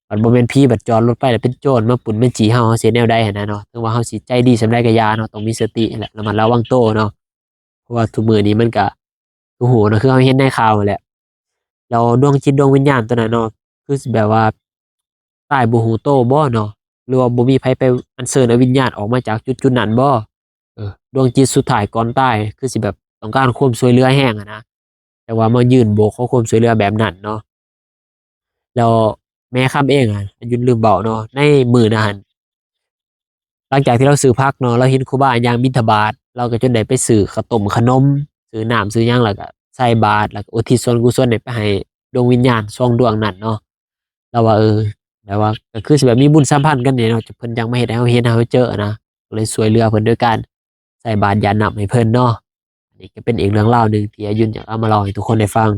บัดบ่แม่นผี บัดจอดรถไปแล้วเป็นโจรมาปุ้นมาจี้เฮา เฮาสิเฮ็ดแนวใดหั้นนะเนาะ ถึงว่าเฮาสิใจดีส่ำใดก็อย่าเนาะ ต้องมีสติแหละ ระมัดระวังโตเนาะ เพราะว่าทุกมื้อนี้มันก็ ฮู้เนาะ คือเฮาเห็นในข่าวหั้นแหละ แล้วดวงจิตดวงวิญญาณตัวนั้นเนาะ คือสิแบบว่าตายบ่ฮู้โตบ่เนาะ หรือว่าบ่มีไผไปอัญเชิญเอาวิญญาณออกมาจากจุดๆนั้นบ่ เออ ดวงจิตสุดท้ายก่อนตาย คือสิแบบต้องการความช่วยเหลือแฮงหั้นนะ แต่ว่ามายืนโบกขอความช่วยเหลือแบบนั้นเนาะ แล้วแม่คำเองอะ อายุลืมเว้าเนาะ ในมื้อนั้น หลังจากที่ลาวซื้อผักเนาะ ลาวเห็นครูบาย่างบิณฑบาต ลาวก็จนได้ไปซื้อข้าวต้มขนม ซื้อน้ำซื้อหยัง แล้วก็ใส่บาตร แล้วก็อุทิศส่วนกุศลให้ไปให้ดวงวิญญาณสองดวงนั้นเนาะ ลาวว่า เออ แบบว่าก็คือสิแบบมีบุญสัมพันธ์กันนี่เนาะ เพิ่นจั่งมาเฮ็ดให้เฮาเห็นให้เฮาเจอนะ ก็เลยช่วยเหลือเพิ่นโดยการใส่บาตรหยาดน้ำให้เพิ่นเนาะ อันนี้ก็เป็นอีกเรื่องราวหนึ่งที่อายุนอยากเอามาเล่าให้ทุกคนได้ฟัง